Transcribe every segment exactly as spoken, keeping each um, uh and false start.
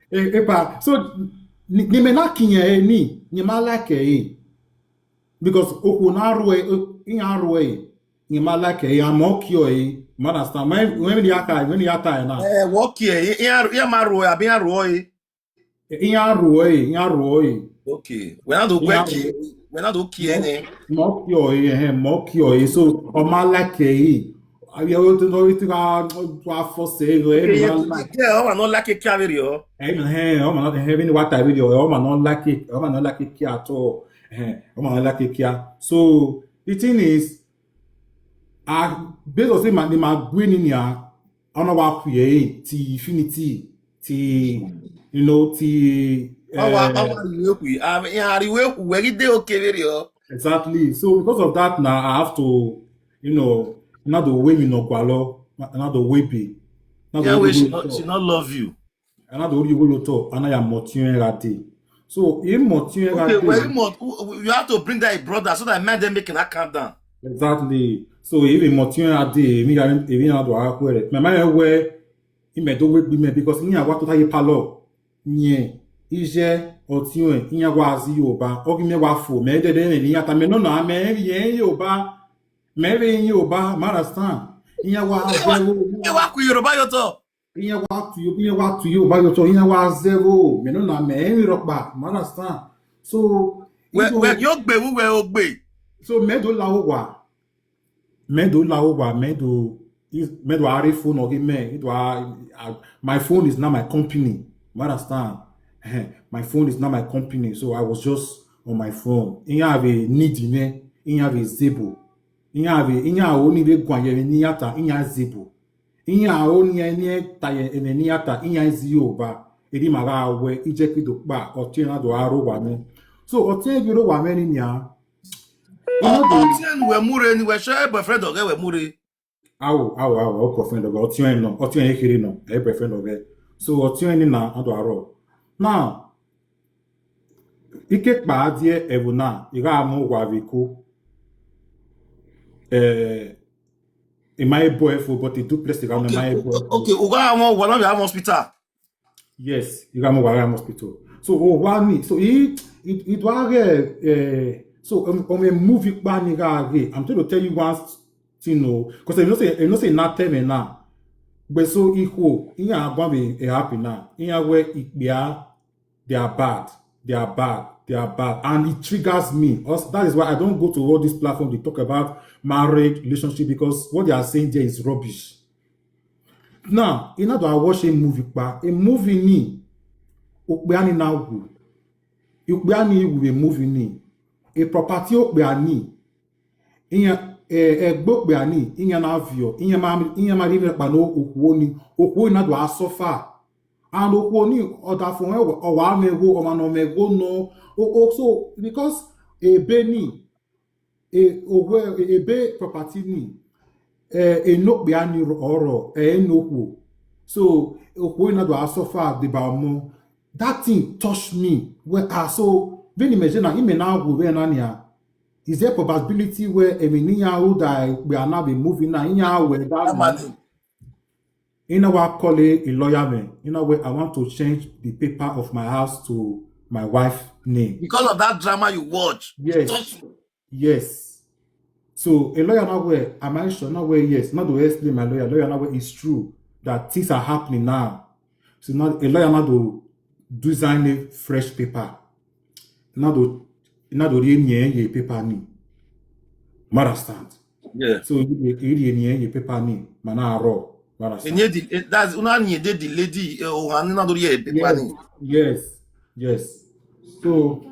Eh, epa, so ni ni me na kinye eh, ni ni ma like eh. Because oku na ru eh, eh, in aru eh. Ni ma like eh, am okay eh. Ma understand? When when the aka when the ata na. Eh, work here. Ya ya ma ro abi ya ro e. In aru eh, in aru eh. Okay. We na do work here. We na do care ne. Mo ki o eh, mo ki o eh. So o ma like eh. Aye o to no ti ga to a force eh. Eh, Yeah, oh, I no like it carry you. Eh, eh, o ma no eh, ni what I really o ma no like it. O ma no like it at all. Eh, o ma no like it. So the thing is, I based on say my my green in here, I know what we eh, ti infinity, ti you know, ti Awa eh, awa iwe ku. Ah, ya ri we ku. We dey okay very o. Exactly. So because of that now, I have to, you know, not the way me no gwalo, not the way be. Not the Yeah, way we she we not talk. She not love you. And not the way you will talk, and I am motiwe rade. So in motiwe Okay, well, you rade. must, you have to bring that brother so that man them make that calm down. Exactly. So if in motiwe rade, me ga if you not do akwere. My mind where he me do with me because he wa to tie palo. Nye. Ije otiwe, in ya wa zi Yoruba, ogi me wa fo, me de de ni ya ta me no na me ye Yoruba. Me be in Yoruba, ma understand. In ya wa zero. Ẹ wá kú Yorùbá yóò tọ̀. Ìyẹn wá tu yóò ìyẹn wá tu yóò bá yóò tọ ìyẹn wá zero mẹ́nu náà mẹ́rin rọpa, you understand? So Wẹ so wẹ yóò gbé wúwẹ ó gbé. so mẹ́ẹ̀dó la ó wà, mẹ́ẹ̀dó la ó wà, mẹ́ẹ̀dó mẹ́ẹ̀dó àárẹ̀ fóònù ọ̀gẹ́ mẹ́ẹ̀ ìdó my phone is not my company, you understand? Eh, my phone is not my company, so I was just on my phone. Ìyẹn àbẹ̀ nídìí mẹ́, ìyẹn àbẹ̀ zebo, ìyẹn àbẹ̀ ìyẹn àwọn oníbẹ̀ gùn àyẹ̀wò ní yàtà, ìyẹn zebo. Ihe ahụ nye nye taye eneni ya ta ihe ezi Yoruba eri ma ga we ije kido pa otie na do aro wa me. So otie bi ro wa me ni ya. Ino do Ọtí ẹnu wẹ̀ múre ni wẹ̀ ṣẹ́ boyfriend ọ̀gẹ́ wẹ̀ múre. Awo awo awo o boyfriend oge otie no otie kiri no e boyfriend oge. So otie ni na ado aro. Now ike pa die ebu na iga mu wa viko. Eh, in my boy for but the duplex the government my boy. Okay, okay. Uga àwọn wà lọ́bì àwọn hospital. Yes, you got more Warrior Hospital. So oh one so he it it was uh, so um, on a movie bani ga. I'm trying to tell you one thing no, because you know say you know say not tell me now. But so equal, in ya gwa be a happy now. In ya where it be are they are bad, they are bad, they are bad, and it triggers me. Also, that is why I don't go to all this platform they talk about marriage, relationship, because what they are saying there is rubbish. Now, in order to watch a movie, pa a movie ni ukpeani na wu. Ukpeani wu a movie ni a property ukpeani. Inya eh eh gbo ukpeani inya na vio inya ma inya ma rive pa no okuoni okuoni na do asofa. And okuoni oda fun e o wa me go o ma no me go no o o so because ebe ni e owe ebe property ni eh e no pe ani oro e no ku. So okuoni na do asofa de ba mo. That thing touch me well ah so when imagine na ime na go we na ni a. Is there probability where emi ni ya who die we are now be moving now in ya we that Normally, in our call a lawyer man in a way I want to change the paper of my house to my wife name. because of that drama you watch. Yes. Touch you. Yes. So a lawyer now where am I sure now where yes not to explain my lawyer lawyer now where it's true that things are happening now. So now a lawyer now to design a fresh paper. Now to now to renew a paper ni. Understand? Yeah. So you renew a paper ni mana aro. Understand? Enye di eh, that's una ni de the lady eh, o han na do ye be Yes, pani. Yes, yes. So,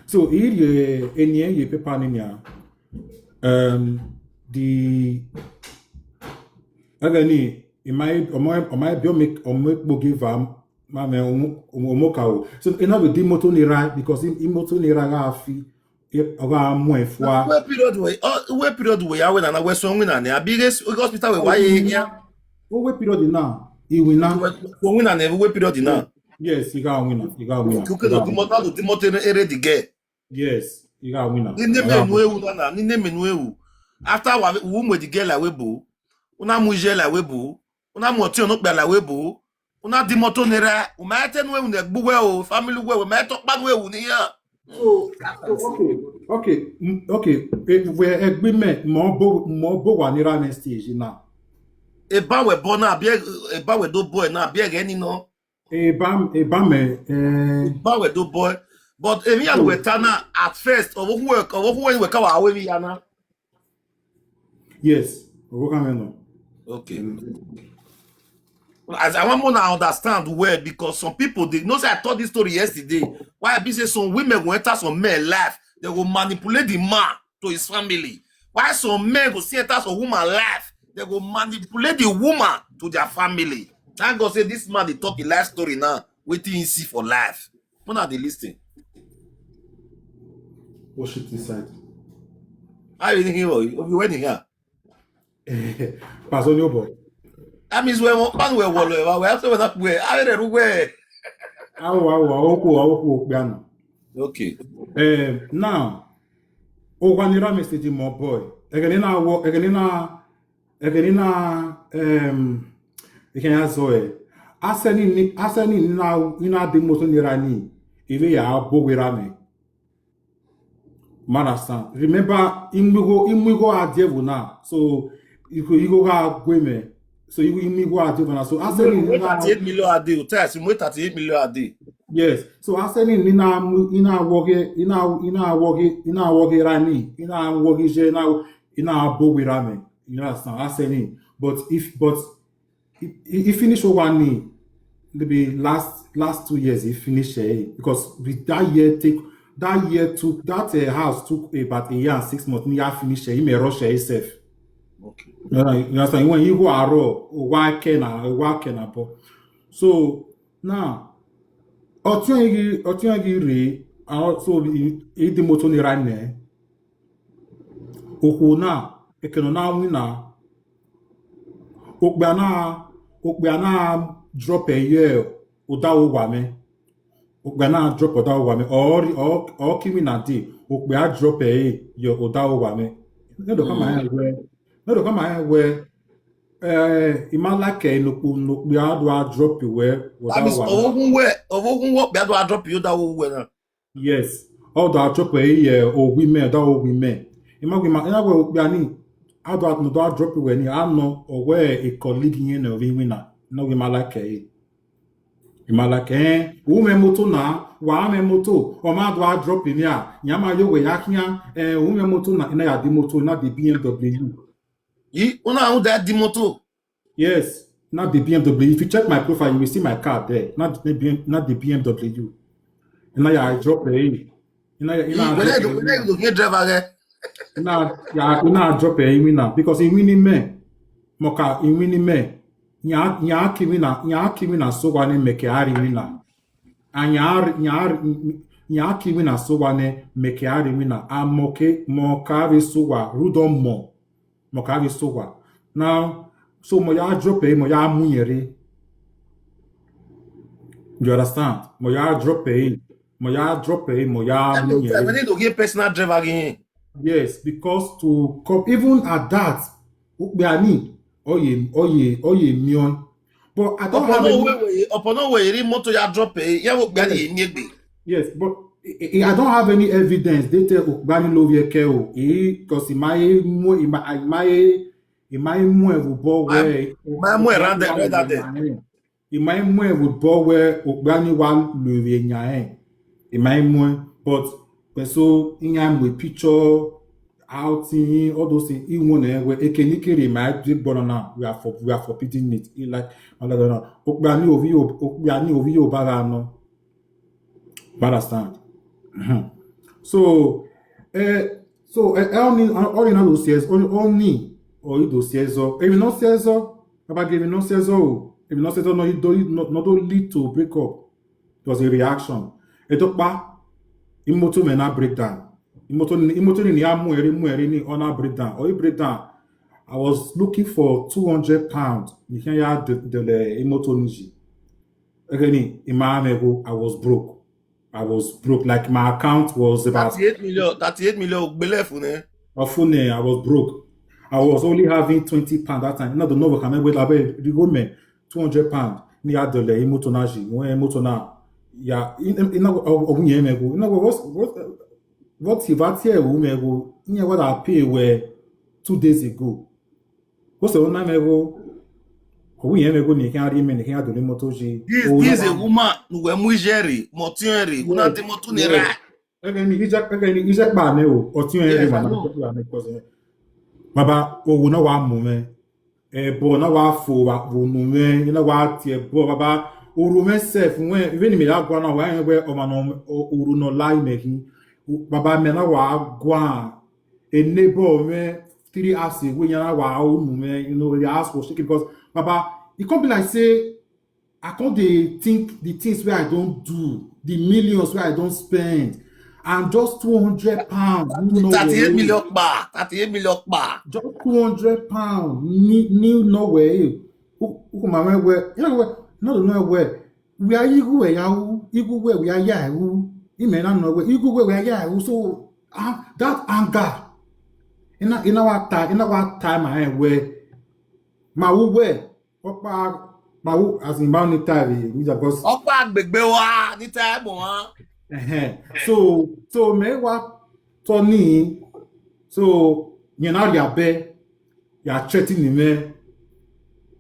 so iri eni eye paper ni ya. Um, the again, in my on my on my biomic on my book give am my me omo ka o. So ina be di moto ni ra because in moto ni ra ga fi oga mo e fua. Where period we uh, where period we ya we na na we so win na abi hospital we wa ye ya. O we period na iwina. We win na we period na. Yes, you got winner. You got winner. Kuke do dimo na do dimo te ere the girl. Yes, you got winner. Ni ne menu ewu na na ni ne menu ewu. After wa wu mo the girl la we bo. Una mu je la we bo. Na mo ti onu pe la we bo. Una di moto nira. U ma te nu e un egbu we o, family we, we ma to pa nu e un ya. So, so okay, okay, mm, okay. Eh, we egbe me mo bo mo bo wa nira next stage now. E ba we bo na bi e ba we do bo na bi e ni no. E ba e ba me eh. E ba we do bo. But if you are we tana at first, or who we or who we ka wa we ya na. Yes, we ka me no. Okay. As I want more understand well because some people they know say I told this story yesterday. Why I be say some women go enter some men life, they go manipulate the man to his family. Why some men go see enter some woman life, they go manipulate the woman to their family. Thank God say this man they talk a life story now. Waiting he see for life. When are they listening? Wash it inside. How you thinking about it? You went in here. Pastor Newborn. That means we want we wall we have to that way. I don't know where. Awo awo awo ko awo ko piano. Okay. Eh, now, o wa ni ra message mo boy. Egeni na wo egeni na egeni na um egeni azo e. Aseni ni aseni ni na ni na de mo to ni ra ni. Iwe ya bo we ra me. Marasa. Remember, imigo imigo a devil now. So igo igo ga gwe me. So igo imigo a devil now. So aseni ni na thirty-eight million a day. Tell us, we thirty-eight million a day. Yes. So aseni ni na mu ina woge ina ina woge ina woge rani ina woge je na ina bo we ra me. You understand? Aseni. But if but he, he, he finished over ni the last last two years he finished eh, because with that year take that year took that uh, house took about a year and six months. Ni ya finish eh, he may rush eh, himself. Okay. You know, you understand? When you go aro, why can I, why can I? But so now, otiyan gi otiyan gi re, and also the the motor ni right there. Okwu na ekeno na nwi na okpia na okpia na drop a year odawo wa me. Okpia na drop odawo wa me. Or or or kimi na di okpia drop a year odawo wa me. No do come here where no do come here where eh ima like no no kpia do drop where That means odawo wa me. Owogun we owogun wo kpia do drop you that wo we na. Yes. Although I drop a year or women, that or women. Ima gwe ma ina gwe okpia ni. Although I no do drop we ni I know or where a colleague in of winner. No we ma like eh. Ima like eh. Women motor na, wa me motor. O ma do drop in ya. Nya ma yo we ya kian. Eh, women motor na ina ya di motor na di B M W. Yi una who that di motor. Yes, not the B M W. If you check my profile, you will see my car there. Not the B M, not the B M W. And now yeah, I drop the A. You know, you know, When I do when I do get driver there. Now yeah, you know, I drop a winner because he winning me. Moka he winning me. Nya nya ki winner, nya ki winner so one make a winner. And nya nya nya ki winner so one make a winner. And moke moka we so wa rudom mo. Mo ka be so wa. Now, so mo ya drop e, mo ya mu yere. You understand? Mo ya drop e, mo ya drop e, mo ya mu yere. We need to get personal driver again. Yes, because to come even at that, we are need oye oye oye million. But I don't have any. Opo no we opo no we ri motor ya drop e. Ya wo gba ni mi egbe. Yes, but I, I I don't have any evidence. They tell Ogbani love your care. Because he might more he might he might he might more of a ball where My more around the red at there. He might more of a ball where Ogbani wa love your nyae. He might more, but but so in your picture outing, all those things. He won't eh, where a can you carry my big brother now. We are for we are forbidden it. He like no no no. Ogbani ovi ogbani ovi obaga no. You understand? Mhm. So eh so eh, only only now those years only only or you those years or if not years or about giving no years or if not years or no you don't not don't lead to break up. It was a reaction. Etokpa imoto me na breakdown. Imoto ni imoto ni ya mu eri mu eri ni ona breakdown. Or breakdown. I was looking for two hundred pounds. Ni kan ya de de imoto ni ji. Again, in my ego, I was broke. I was broke. Like my account was about thirty-eight million, thirty-eight million ogbele fun eh. Ofune, I was broke. I was only having twenty pound that time. Ina do no work, I wait, I wait, the woman, two hundred pound. Ni adole, imoto na ji, when imoto na. Ya, ina, ina, owu yen me go. Ina, what, what, what if I tell you me go? Ina what I pay were two days ago. What's the one me go? Owu yen me go, ni can read me, ni can do the moto ji. This, this is a woman, we mujeri, motieri, una te motunera. Ege ni ije, ege ni ije pa ne o, oti en ri mana ko la ne ko se. Baba, owu na wa mu me. E bo na wa fo wa wo nu me, na wa ti e bo baba. Oru me self we, even me la gwa na wa en we o ma no, oru no lie me hi. Baba, me na wa gwa. A neighbor me three hours away, ya na wa o nu me, you know, the house was shaking because baba, it can't be like say I come dey think the things wey I don do, the millions wey I don spend, and just two hundred pounds. Thirty-eight million pa, thirty-eight million pa. Just two hundred pounds. Ni ni no way. Uku mama we, you know we, no no we. We are igu we ya u, igu we we are ya u. Ime na no we, igu we we are ya u. So ah, that anger. Ina ina wa ta, ina wa ta my head we. Ma u we. Opa, ma u as in bound ni time we just Opa gbegbe wa ni time wa. So so me wa Tony. So you know ya be, you are threatening me.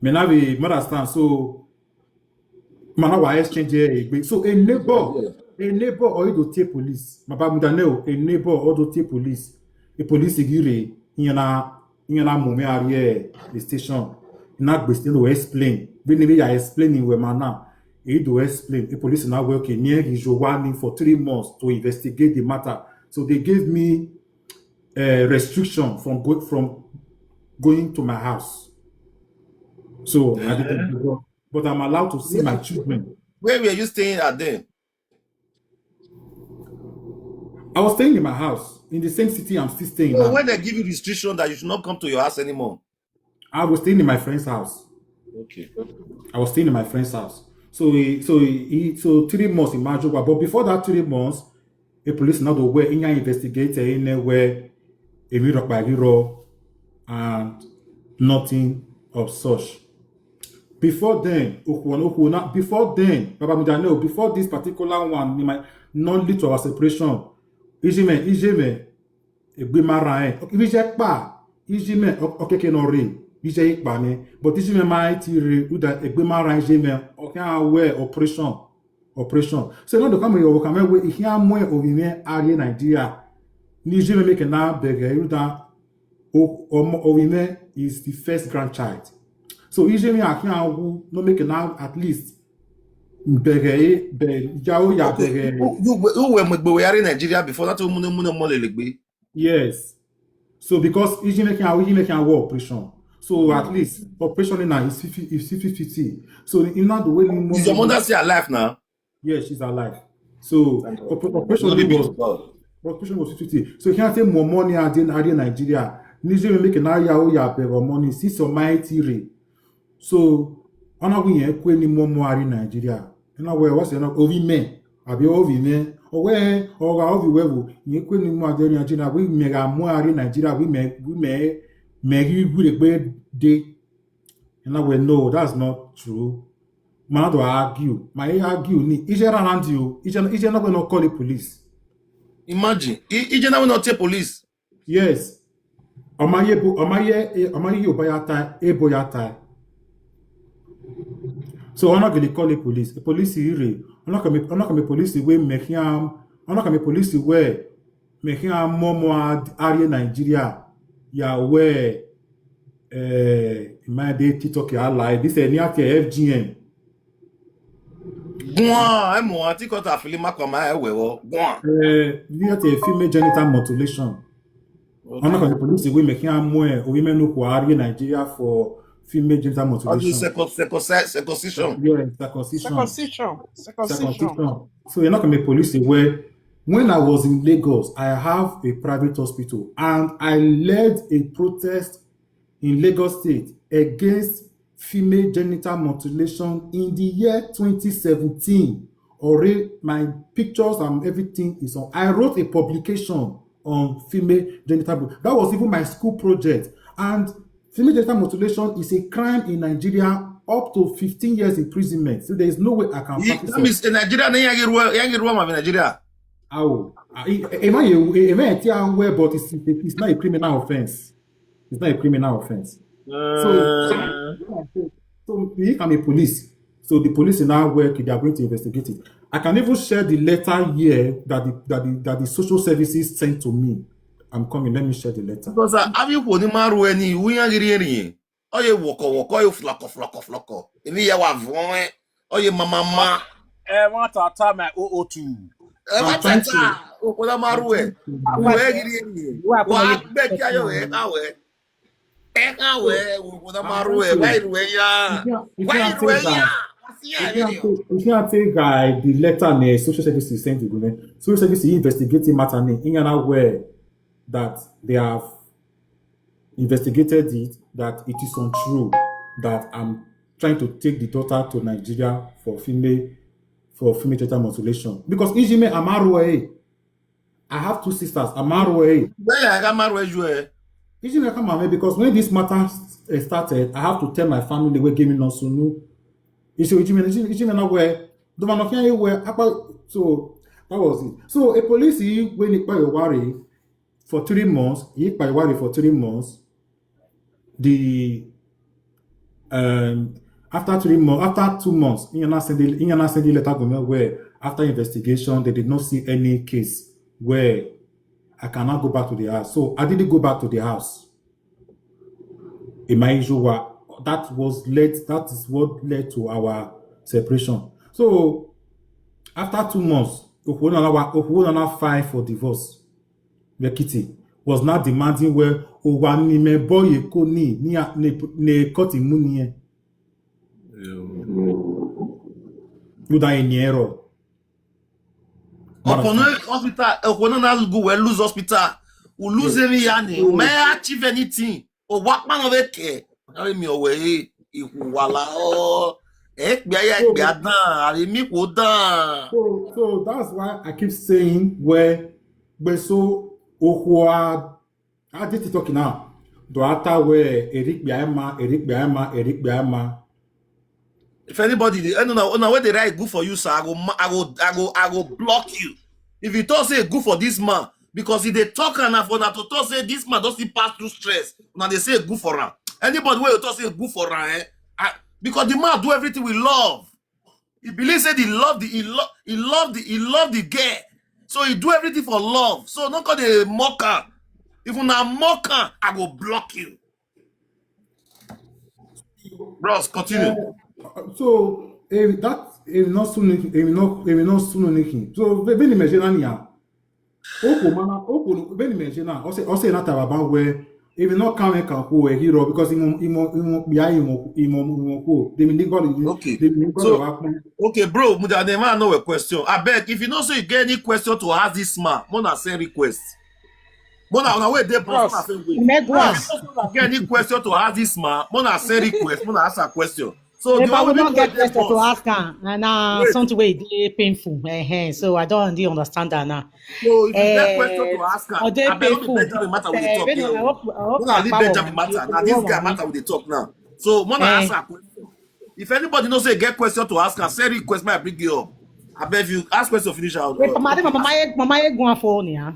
Me na we understand. So man, wa exchange here. So a neighbor, a neighbor or you go take police. Baba Mudaneo, a neighbor or do take police. A police gire, you know, you know, mummy are here the station. Na gbese no explain. When we are explaining we man now, he do explain. A police now work near his warning for three months to investigate the matter. So they gave me a restriction from go, from going to my house. So I didn't go, but I'm allowed to see my children. Where were you staying at then? I was staying in my house in the same city I'm still staying So now. When they give you restriction that you should not come to your house anymore. I was staying in my friend's house. Okay. I was staying in my friend's house. So he, so he, he so three months in Majuba. But before that three months, a police not aware in investigate in where a Miropa Hero and nothing of such. Before then, Okuwan Okuwana, before then, Baba Mudano, before this particular one, in my non lead to our separation, Ijime, Ijime, Egbe Mara, eh. Okay, Ije Pa, Ijime, o- okay, okay, no re, Ije Ipa, ne. But Ijime mighty re, Uda, Egbe Mara, Ijime, okay, aware, operation, operation. So, no, the come, you come away, if you are more of him, are Nigeria, Ijime make na beg, Uda, Owime is the first grandchild. So Ijeme Akianwu no make now at least beg, beg, jao ya beg. You were Megbe in Nigeria before that woman, woman, woman, legbe. Yes. So because Ijeme Akianwu, Ijeme Akianwu operation. So at least operation in is fifty, is fifty fifty. So in that the way, Is your mother still alive now? Yes, she's alive. So op- operation was operation was fifty. So you can't say more money at the at the Nigeria. Nigeria make an area oh yeah pay money. See some mighty re. So ana we yen kwe ni more money Nigeria. You know where was you know ovi me. Abi ovi me. Owe oga ovi wevu. Yen kwe ni more Nigeria. We mega more Nigeria. We me we me me we we de. You know we no, that's not true. Man to argue. My argue ni. Ije around you. Ije ije not gonna call the police. Imagine. I- Ije now not take police. Yes. Omaye bu omaye eh, omaye yo bayata e boyata. So I'm not gonna call the police. The police is real. I'm not gonna I'm not gonna police the way make him. I'm not gonna police the way make him more more area Nigeria. Yahweh. Eh, my day TikTok ya lie. This is near F G M. Gwan, emo ati kota filima kwa ma ewe wo. Gwan. Eh, near the female genital mutilation. I'm not gonna police the way make him more women no area Nigeria for female genital What do mutilation. circum circum circumcision? Yeah, circumcision. Circumcision. Circumcision. Circumcision. So you're not gonna police the way. When I was in Lagos, I have a private hospital and I led a protest in Lagos State against female genital mutilation in the year twenty seventeen. Already, my pictures and everything is on. I wrote a publication on female genital. That was even my school project. And female genital mutilation is a crime in Nigeria, up to fifteen years imprisonment. So there is no way I can practice it. That means in Nigeria, na yẹn yẹn ruwa in Nigeria. Awo. Ẹ má yẹ ẹ má yẹ tí a ń wẹ̀, but it's, it's not a criminal offence. It's not a criminal offence. So, so if I'm a police, so the police in our work, they are going to investigate it. I can even share the letter here that the that the that the social services sent to me. I'm coming. Let me share the letter. Because uh, have you put him out any? We are getting any. Oh, you walk, walk, oh, you flock, flock, flock. If you have one, oh, you mama, ma. I want to attack my O O two. I want to attack. Oh, what am I doing? We are getting any. What? Beg you, eh? Ẹ kàn wẹ̀, wò kò tá máa rú ẹ̀, wá ìlú ẹ̀ yá, wá ìlú ẹ̀ yá, wá sí ẹ̀ lẹ́yìn. If you take guy the letter ne social services send to government, social services investigate the matter ne in an aware that they have investigated it, that it is untrue that I'm trying to take the daughter to Nigeria for female for female genital mutilation because Ijime Amaru, eh, I have two sisters. Amaru, eh. Where I got married, you eh. Ijime come on, because when this matter eh, started, I have to tell my family where gave me no sunu. You see, Ijime, Ijime, Ijime, not where. The man of here where so that was it. So a police he when he worry for three months, he worry for three months. The um after three months, after two months, he not send the he not send the letter go where after investigation they did not see any case where I cannot go back to the house. So I didn't go back to the house. In my usual, that was led. That is what led to our separation. So after two months, Okwonana filed for divorce. Mekiti was now demanding where Owanime Boye Koni ne cut him money. You die in error. Upon hospital, Okwonana go well lose hospital. We lose any yani. We may achieve anything. O wa pa no be ke. Carry me away. Ihuwala o. Ekpe ya ekpe adan. Abi mi ko dan. So, so that's why I keep saying where Gbeso Okwuwa, how did he talk now? Do ata where Eric Biama, Eric Biama, Eric Biama. If anybody, I don't know, now where they write good for you, sir, I go, I go, I go, I go block you. If you talk say good for this man, because if they talk and for now to talk say this man doesn't pass through stress, now they say good for him. Anybody where you talk say good for him, eh? I, because the man do everything with love. He believe say the love the he love he love the he love the girl. So he do everything for love. So no call the mocker. If una mocker, I go block you. Bros, continue. Uh, so eh, that eh, not soon eh, not eh, not soon anything. So when imagine ania. Oko mana oko when imagine na. Ose ose na tababa where if you not come and can who he rob because imo imo imo ya imo imo imo ko. They mean God. Okay. Okay, bro, Muda, I never know a question. I beg if you know so you get any question to ask this man, Mona send request. Mona, on our way there, bro. Mona send wait. Get any question to ask this man? Mona send request. Mona ask a question. So if I will not get question to ask her, and uh, something way dey painful. Uh-huh. So I don't really understand that now. So if you get question to ask her, I beg you Benjamin matter we dey talk. Mona leave Benjamin matter. Now this guy matter we dey talk now. So Mona ask her question. If anybody knows say get question to ask her, send request, might bring you up. I bet if you ask question, finish out. Wait, mama, mama, mama, mama, go on phone, yeah.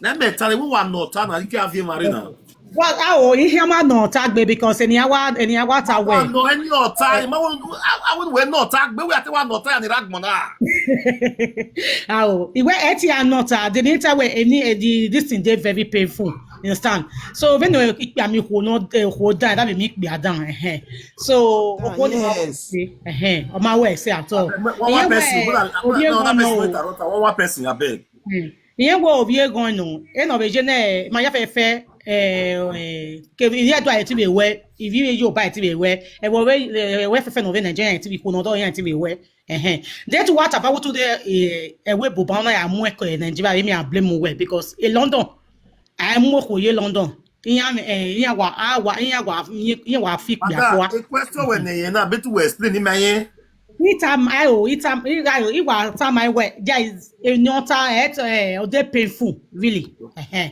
Let me tell you, who are not, and you can't feel marina. Well, oh, he hear my no tag baby because any hour, any hour ta way. No, any no time. I won't, I won't wear no tag, but we are the one no time and the rag mona. Oh, he wear eighty and not tag. The need to wear any eh, the this thing they very painful. You understand? So when you pick me who not who die that make me down. Eh. So ah, yes. Eh. On my way say at all. One person, one person, I beg. Hmm. Ihe ngwa obi ego nụ ịnọbeje na ma ya fefe ke ihe dụ anyị tibe we ivi ihe oba anyị tibe we ewe we ewe fefe na obe Nigeria anyị tibe kwụ n'ọdọ ihe anyị tibe we ehe detu wata ba wutu de ewe bụ ba na ya mụ eko Nigeria emi a blame we because e London anyị mụ eko ye London ihe a eh, ihe gwa agwa ihe gwa ihe gwa fi kpia kwa. A question we na ye na betu we explain ime ye. Itam ayo itam irayo iwa tam ayo we there is a nyota et eh, o dey painful really. Uh-huh.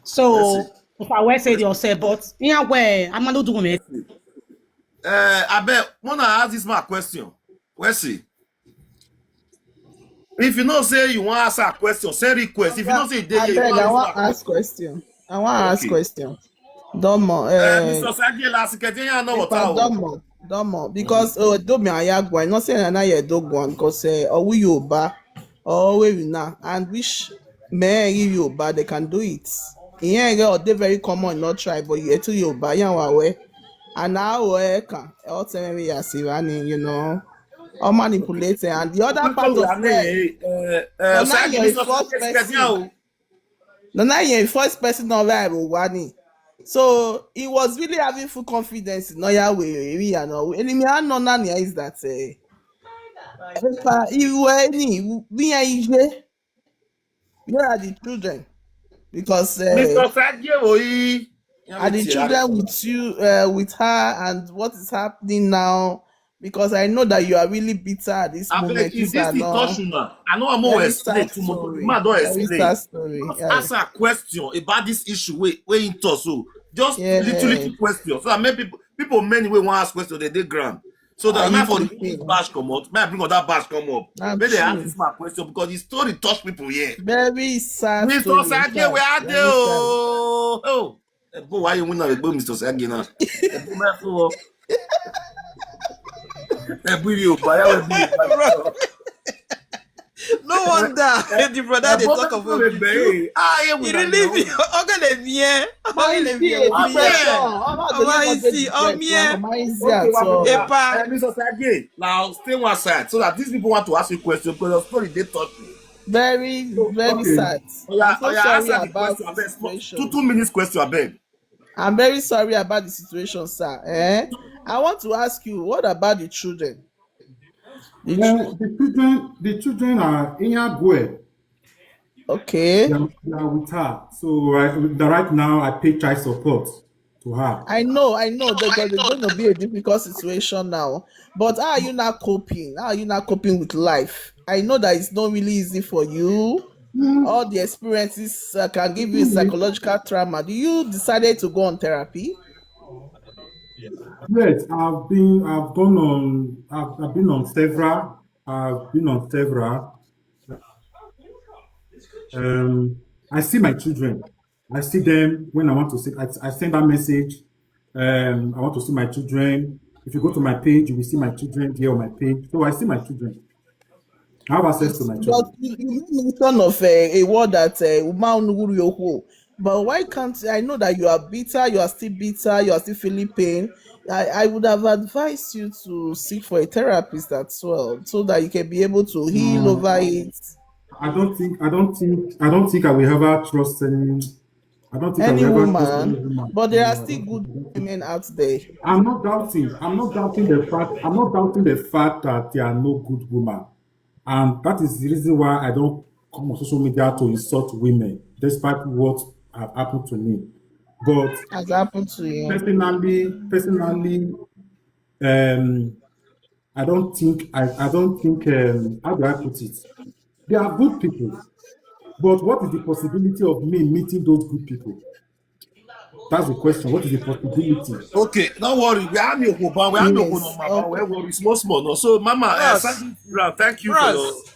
So If I wear say yourself, but yeah, where I'm not doing it. Uh, I bet wanna ask this man question. Wesley, if you know say you want ask a question, send request. If you know say you dey here, you Abeg, want I ask wan a ask question. I wan ask Okay. question. Domo, Uh, uh, Mister Sagi, last second, you know what Epa, I want. Domo, Domo, because uh, Domi Ayagwa, not saying na ye do one, because uh, Owu Yoruba, or we now, and which men Yoruba they can do it. Ìyẹn ò dey very common, not try, but you too Yoruba, yan wa we. And now we can all tell me we are Sirani, you know, or manipulating. And the other part of where Uh, uh, Nana, you're the first person. Nana, you're the first person of where I will want it. So he was really having full confidence in Oya Wewe, you know. Enemy, I know Nani is that uh, Epa, Iwe, Ni, we are Ije. Where are the children? Because uh, Mister Sagi, oh, he. are the children with you, uh, with her, and what is happening now? Because I know that you are really bitter at this I moment. beg, You is this are the not. Toshuna? I know I'm more Very explain sad too much. story. Man, don't Very explain. Sad story. Just Yeah. Ask a question about this issue. Wait, wait, into so just Yeah. little little question so that many people, people many will want ask question. They dey ground. So that Are now you for the sleeping? Bash come up. Man, bring up that Bash come up. Na Maybe they ask true. This my question because the story touch people here. Very sad Mister story. In Sagi, fact, where are they? very sad. Oh, oh. Eh, boy, why you win a go, Mister Sagi now? Eh, boy, my fool. Eh, boy, you buy, I will be. Bro. No wonder the brother they talk about you. Ah, yeah, He really be okay. Let me hear. Ọmọ Okay, let me Isi, hear. expression. Ọmọ Isi, ọmọ here. Ọmọ Isi at all. Epa. Eh, Mister Sagi, now stay one side so that these people want to ask you question because your story they touch me. Very, very Okay. sad. Oh, yeah, I'm so oh, yeah, sorry answer the about question. the Abeg, small- situation. Two, two minutes question, abeg. I'm very sorry about the situation, sir. Eh? I want to ask you, what about the children? The Well, chil- the children, the children are in Yagwe. okay. They are, they are with her. So right, the- right now, I pay child support to her. I know, I know that there's going to be a difficult situation now. But how are you not coping? How are you not coping with life? I know that it's not really easy for you. All the experiences uh, can give you psychological trauma. Do you decided to go on therapy? Yes, I've been, I've gone on, I've, I've been on several, I've been on several. Um, I see my children. I see them when I want to see. I, I send that message. Um, I want to see my children. If you go to my page, you will see my children there on my page. So I see my children. I have access to my But children. you, you made mention of uh, a word that uh, Uma Onuguru Yoko. But why can't I know that you are bitter, you are still bitter, you are still feeling pain. I, I would have advised you to seek for a therapist as well so that you can be able to heal No, over it. I don't think, I don't think, I don't think I will ever trust any. I don't think I Any will ever trust woman, any woman. but there No, are I still don't good think. women out there. I'm not doubting. I'm not doubting the fact. I'm not doubting the fact that there are no good women, and that is the reason why I don't come on social media to insult women, despite what have happened to me. But Has happened to you. personally, personally, um, I don't think I, I don't think um, how do I put it? They are good people, but what is the possibility of me meeting those good people? That's the question. What is the possibility? Okay, don't worry. We are your Oba. We are your Yes, Oba. okay. We worry small, small. No, so Mama, uh, Bros. Sagi Brown, thank you for Bros.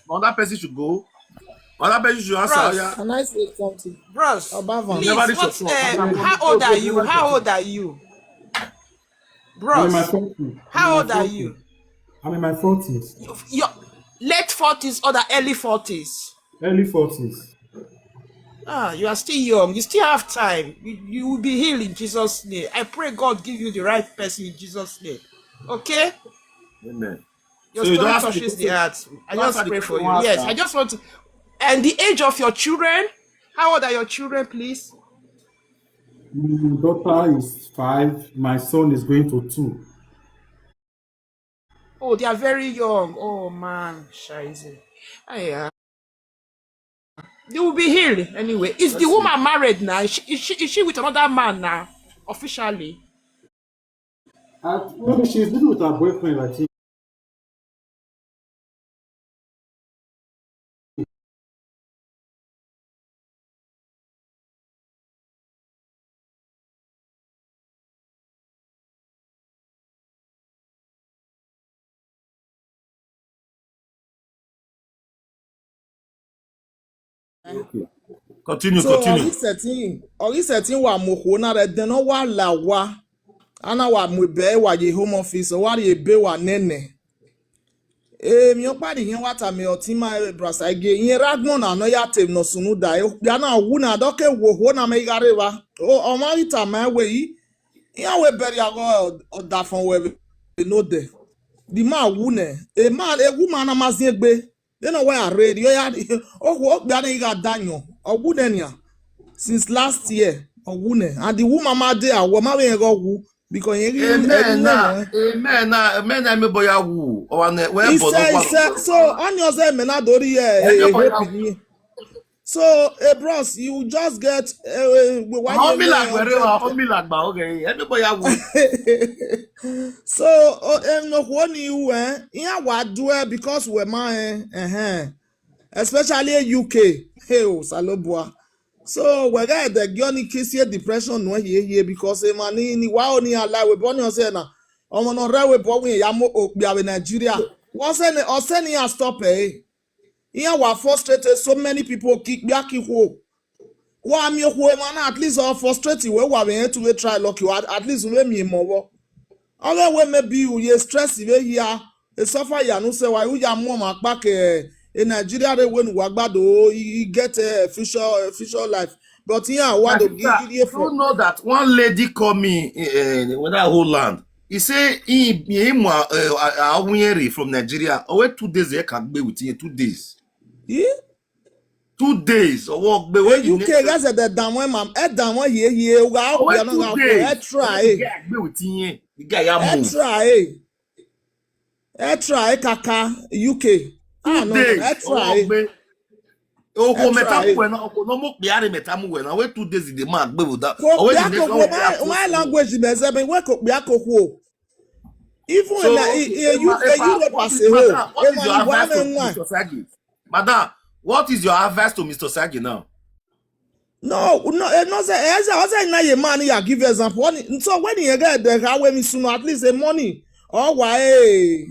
your. Another person should go. Another person should answer. Bros. Yeah. Can I say something? Bros, Obavan. please, Never reach what, your uh, phone. how old are you? How old are you? I'm in my Bros, forties. How I'm in old my are forties. You? I'm in my forties. Your late forties or the early forties? Early forties. Ah, you are still young. You still have time. You, you will be healed in Jesus' name. I pray God give you the right person in Jesus' name. Okay? Amen. Your So you story don't ask the touches the question. Heart. I You answer just the pray for question you. once Yes, now. I just want to. And the age of your children? How old are your children, please? My daughter is five. My son is going to two. Oh, they are very young. Oh man, Shize. Yeah. They will be healed anyway. Is the woman married now? Is she, is she, is she with another man now? Officially? Uh, maybe she's living with her boyfriend, I think. Okay. Continue, So continue. Orisetin, Orisetin wa moko na re deno wa la wa. Ana wa mu ebe wa ye home office, wa ye ebe wa nene. E mi o pari yen wa ta me oti ma e brasa ge. Yen ragmo na no ya te no sunu da. E ya na wu na do ke wo ho na me gare wa. O o ma ita ma we yi. Ya we beri ago o da fon we no de. The man wu ne. E man e wu man na ma zin egbe. They know where I read. You ya o wo gbe na iga danyo. O wu ne nia. Since last year, o wu ne. And the woman ma dey a wo ma we go wu because yen ri Amen ri na, ne. amen na, amen na, me boy awu. O wa ne, we He bo no said, he kwa. said, so on your side, me na dori here. Amen, Eh, boy hope awu. in So, eh, bros, you just get eh, eh, why you Homie la get gbere wa, hundred. homie la gba oge. Amen, boy awu. So, oh, em no ho ni you eh. Iya wa do eh because we ma eh, eh, eh. Especially U K. Hey, oh, Salobua. So, we get the Johnny kiss here depression no here here because eh, man ni wa oni ala we born yourself na. Omo no re we born we ya mo okpi awe Nigeria. What's any or send ya stop eh. Iya wa frustrated so many people kick back ho. Wa mi ho man at least all frustrated we wa we to we try lucky at, at least we mi mo wo. Oge we maybe you ye stress we here. E suffer ya no se wa you ya mo ma pa ke e Nigeria re we nu wa gbado e get a future a future life. But yeah, what My do sister, give you do you know that one lady call me uh, when I hold land? He say he he mo uh, awinri from Nigeria. Oh, wait two days he can be with you two days. Yeah? Two days. Oh, walk be E when you U K guys at the down when mam e down when here here wa Oh, wait ya no two ga ko days. e try The eh. guy be with you. The guy ya E move. try eh. E try eh, kaka U K. Ah Two no, days. e try Oh, eh. be E Oko meta try mu eh. we na oko no mo kpiare meta mu we na we two days the man gbe with that. Ko Owe bia the ko next ko one my my language be ze be we ko bia ko ko. Even So in a, a, a, Emma, U- a Emma, Europe what as is a whole, madam, what is your Emma ni advice to wa me nwa. Mister Sagi? Madam, what is your advice to Mister Sagi now? No, no, eh, no say eh say o say na ye man ya give example. Oni- So when you get the how when me soon at least a money or why eh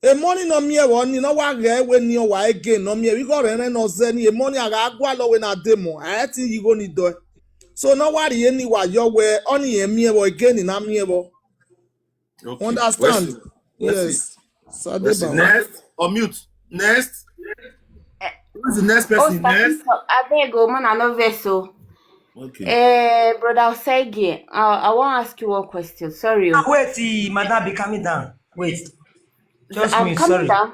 a money no me wo ni no wa ge we ni o wa again no me we go re re no ze ni a money aga agwa lo we na demo. I think you go need do. So no worry any wa yo we oni e me wo again na me wo. Okay. Understand? Let's see. Yes. Sade Let's see. ba. Next, unmute. Next. Who's the next Oh, person? Next. Sakito, abeg o, man, I no vex o. Okay. Eh, brother Osege, I, I wan ask you one question. Sorry o. Ah, wait, eh, madam, be calming down. Wait, just I'm me, coming sorry. Down.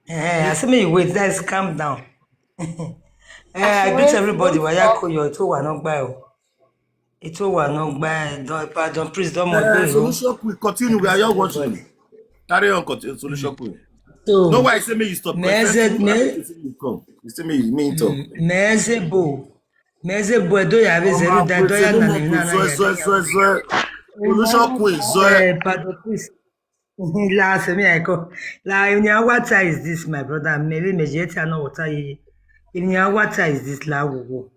Eh, I say me wait, let's calm down. Eh, I greet everybody. Waya koyo, ito wa no gba o. Ito wa no gba. Don't, pardon, please don't more Uh, do. Solution Queen, continue. We are your watching. Carry on, continue. Solution Queen. So, No, why you say me you stop? Meze- First, me- you say me you come. You say me you mean talk. Mezebo, Mezebo, do ya be zeru da do ya na ni na na. Solution Queen, so Eh, pardon, please. La se mi aiko. La in your water is this, my brother? Maybe me je ti ano water ye. In your water is this la wo.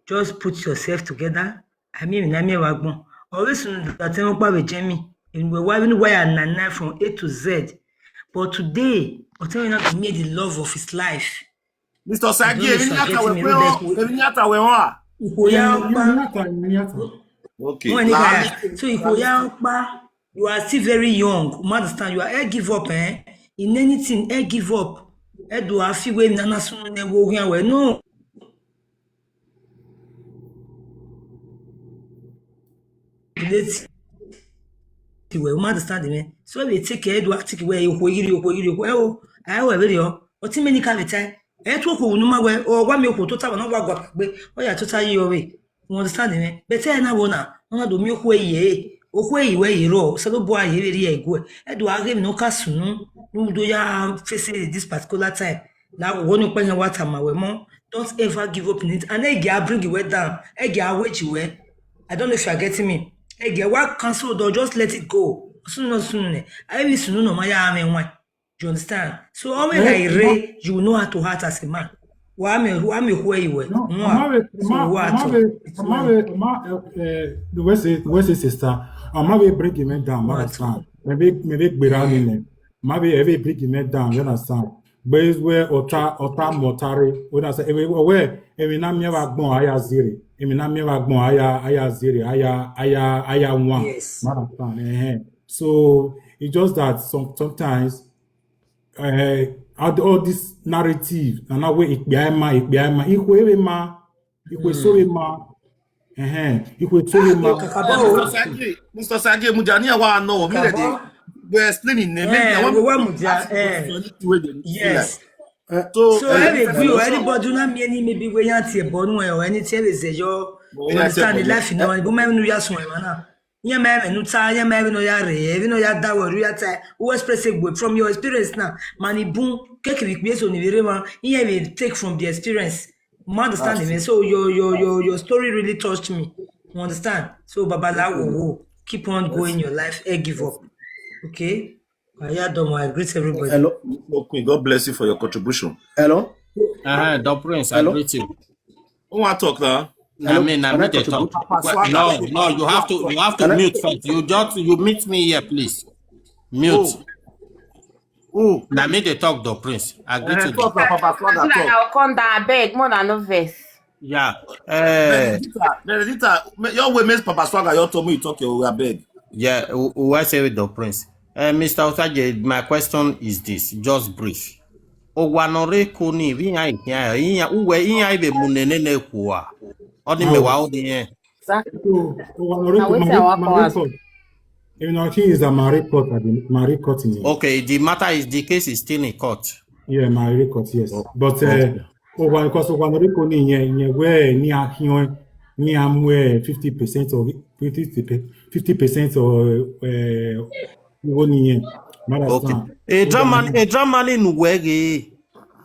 Just put yourself together. I mean, na me wa gbon. Always know that you pa we Jamie. In we wa we why na na from A to Z. But today, I tell you not to me the love of his life. Mister Sagi, Don't èmi ní forget àtàwẹ̀ me, pé no ọ́, vex me. Èmi ní àtàwẹ̀ wọn à. Ikoya Èmi pa. ní àtà, èmi ní àtà. Okay. Wọ́n ní Làálì. ká so ikoya pa. You are still very young. You understand? You are, eh, give up, eh? In anything, eh, give up. Eh, do I feel when nana sunu ne wo hia we? No. Let's well, you understand me? So we take care, do I take away, you go, you go, you go, oh, I will, you. What many can tell? Eh, to ko numa we, or wa mi ko to ta na wa gba pe. O ya to ta yi o we. You understand me? But eh na wo na, ona do mi ko ye. O ko ye we ye ro, so do bo aye we ye go. Eh, do I give no ka sunu. You do ya face this particular time. Na wo ni pe yan wa ta ma we mo. Don't ever give up in it. And eh, I bring you down. Eh, I wage you. I don't know if you are getting me. Eh, I wa cancel, don't just let it go. Soon, no, soon. Eh, I miss no, no, my, I mean, one. You understand? So, how many Eh, I re, you know how to act as a man. Wa me, wa me who you were. No, No, Amawe, so Ama- what? Amawe, It's Amawe, Ama- uh, uh, the way say, the way say sister, Amawe bring him down, you What? understand? Maybe, maybe gbera ni ne. Amawe, maybe bring him down, you understand? But it's where Ota, Ota Motari, when I say, ewe, where, ewe na mi wa gbon aya ziri, ewe na mi wa gbon aya, aya ziri, aya, aya, aya one. Yes. Man, understand, eh, eh. So it's just that some, sometimes, uh, all, all this narrative, and that way it be ma, it be ma, it way ma, it way so ma, eh, eh, it way so ma. Kaba o. Mister Sagi, Mister Sagi, Mujani, I want to know. Me that Kaba. They, we're explaining. Maybe I Eh, want we to want Muja, ask eh. question the way they feel Yes. like. So, So uh, every Mister view, Sagi, anybody na me any maybe we yan tie bonu e or any tie is your Well, yeah, understand the tie life, you know, go me nu ya so e mana. Yen me me nu ta, yen me no ya re, we no ya da we ya tie. Who express it from your experience now? Mani bun, keke we be so ni we ma. Yen we take from the experience. Ma understand me. So your your your your story really touched me. You understand? So Babalawo, wo, keep on going your life, eh, give up. Okay? Aya Domo, I greet everybody. Hello, Okay, God bless you for your contribution. Hello. Uh-huh, the prince, I Hello? Greet you. Who want talk now? I mean, I Can I mean, they talk. contribute? Papa Swagger. No, no, you have to, you have to Can I- mute first. You just, you meet me here, please. Mute. Who? Who? Now me they talk, the prince. I greet Eh, you. talk na Papa Swagger talk. I'll come down. I beg, more than no verse. Yeah. Uh, Benedita, Benedita, me- your way makes Papa Swagger. You told me you talk your way. I beg. Yeah, who, who I say with the prince? Uh, Mister Osagie, my question is this, just brief. Owanore koni, vi ya ya ya uwe ya ibe munene ne kuwa. Oni me wa oni eh. Exactly. So, Owanore Na ko wetin Mari, I wan Mari ask. Court. You know, he is a Mari Court, I mean, Mari Court in here. Okay, the matter is, the case is still in court. Yeah, Mari Court, yes. Oh, But uh, okay. Owa, because Owanore ko ni yen, yen we ni ahion, ni amwe fifty percent of fifty percent of uh, wo ni yen. Okay. A drama, a drama in wege.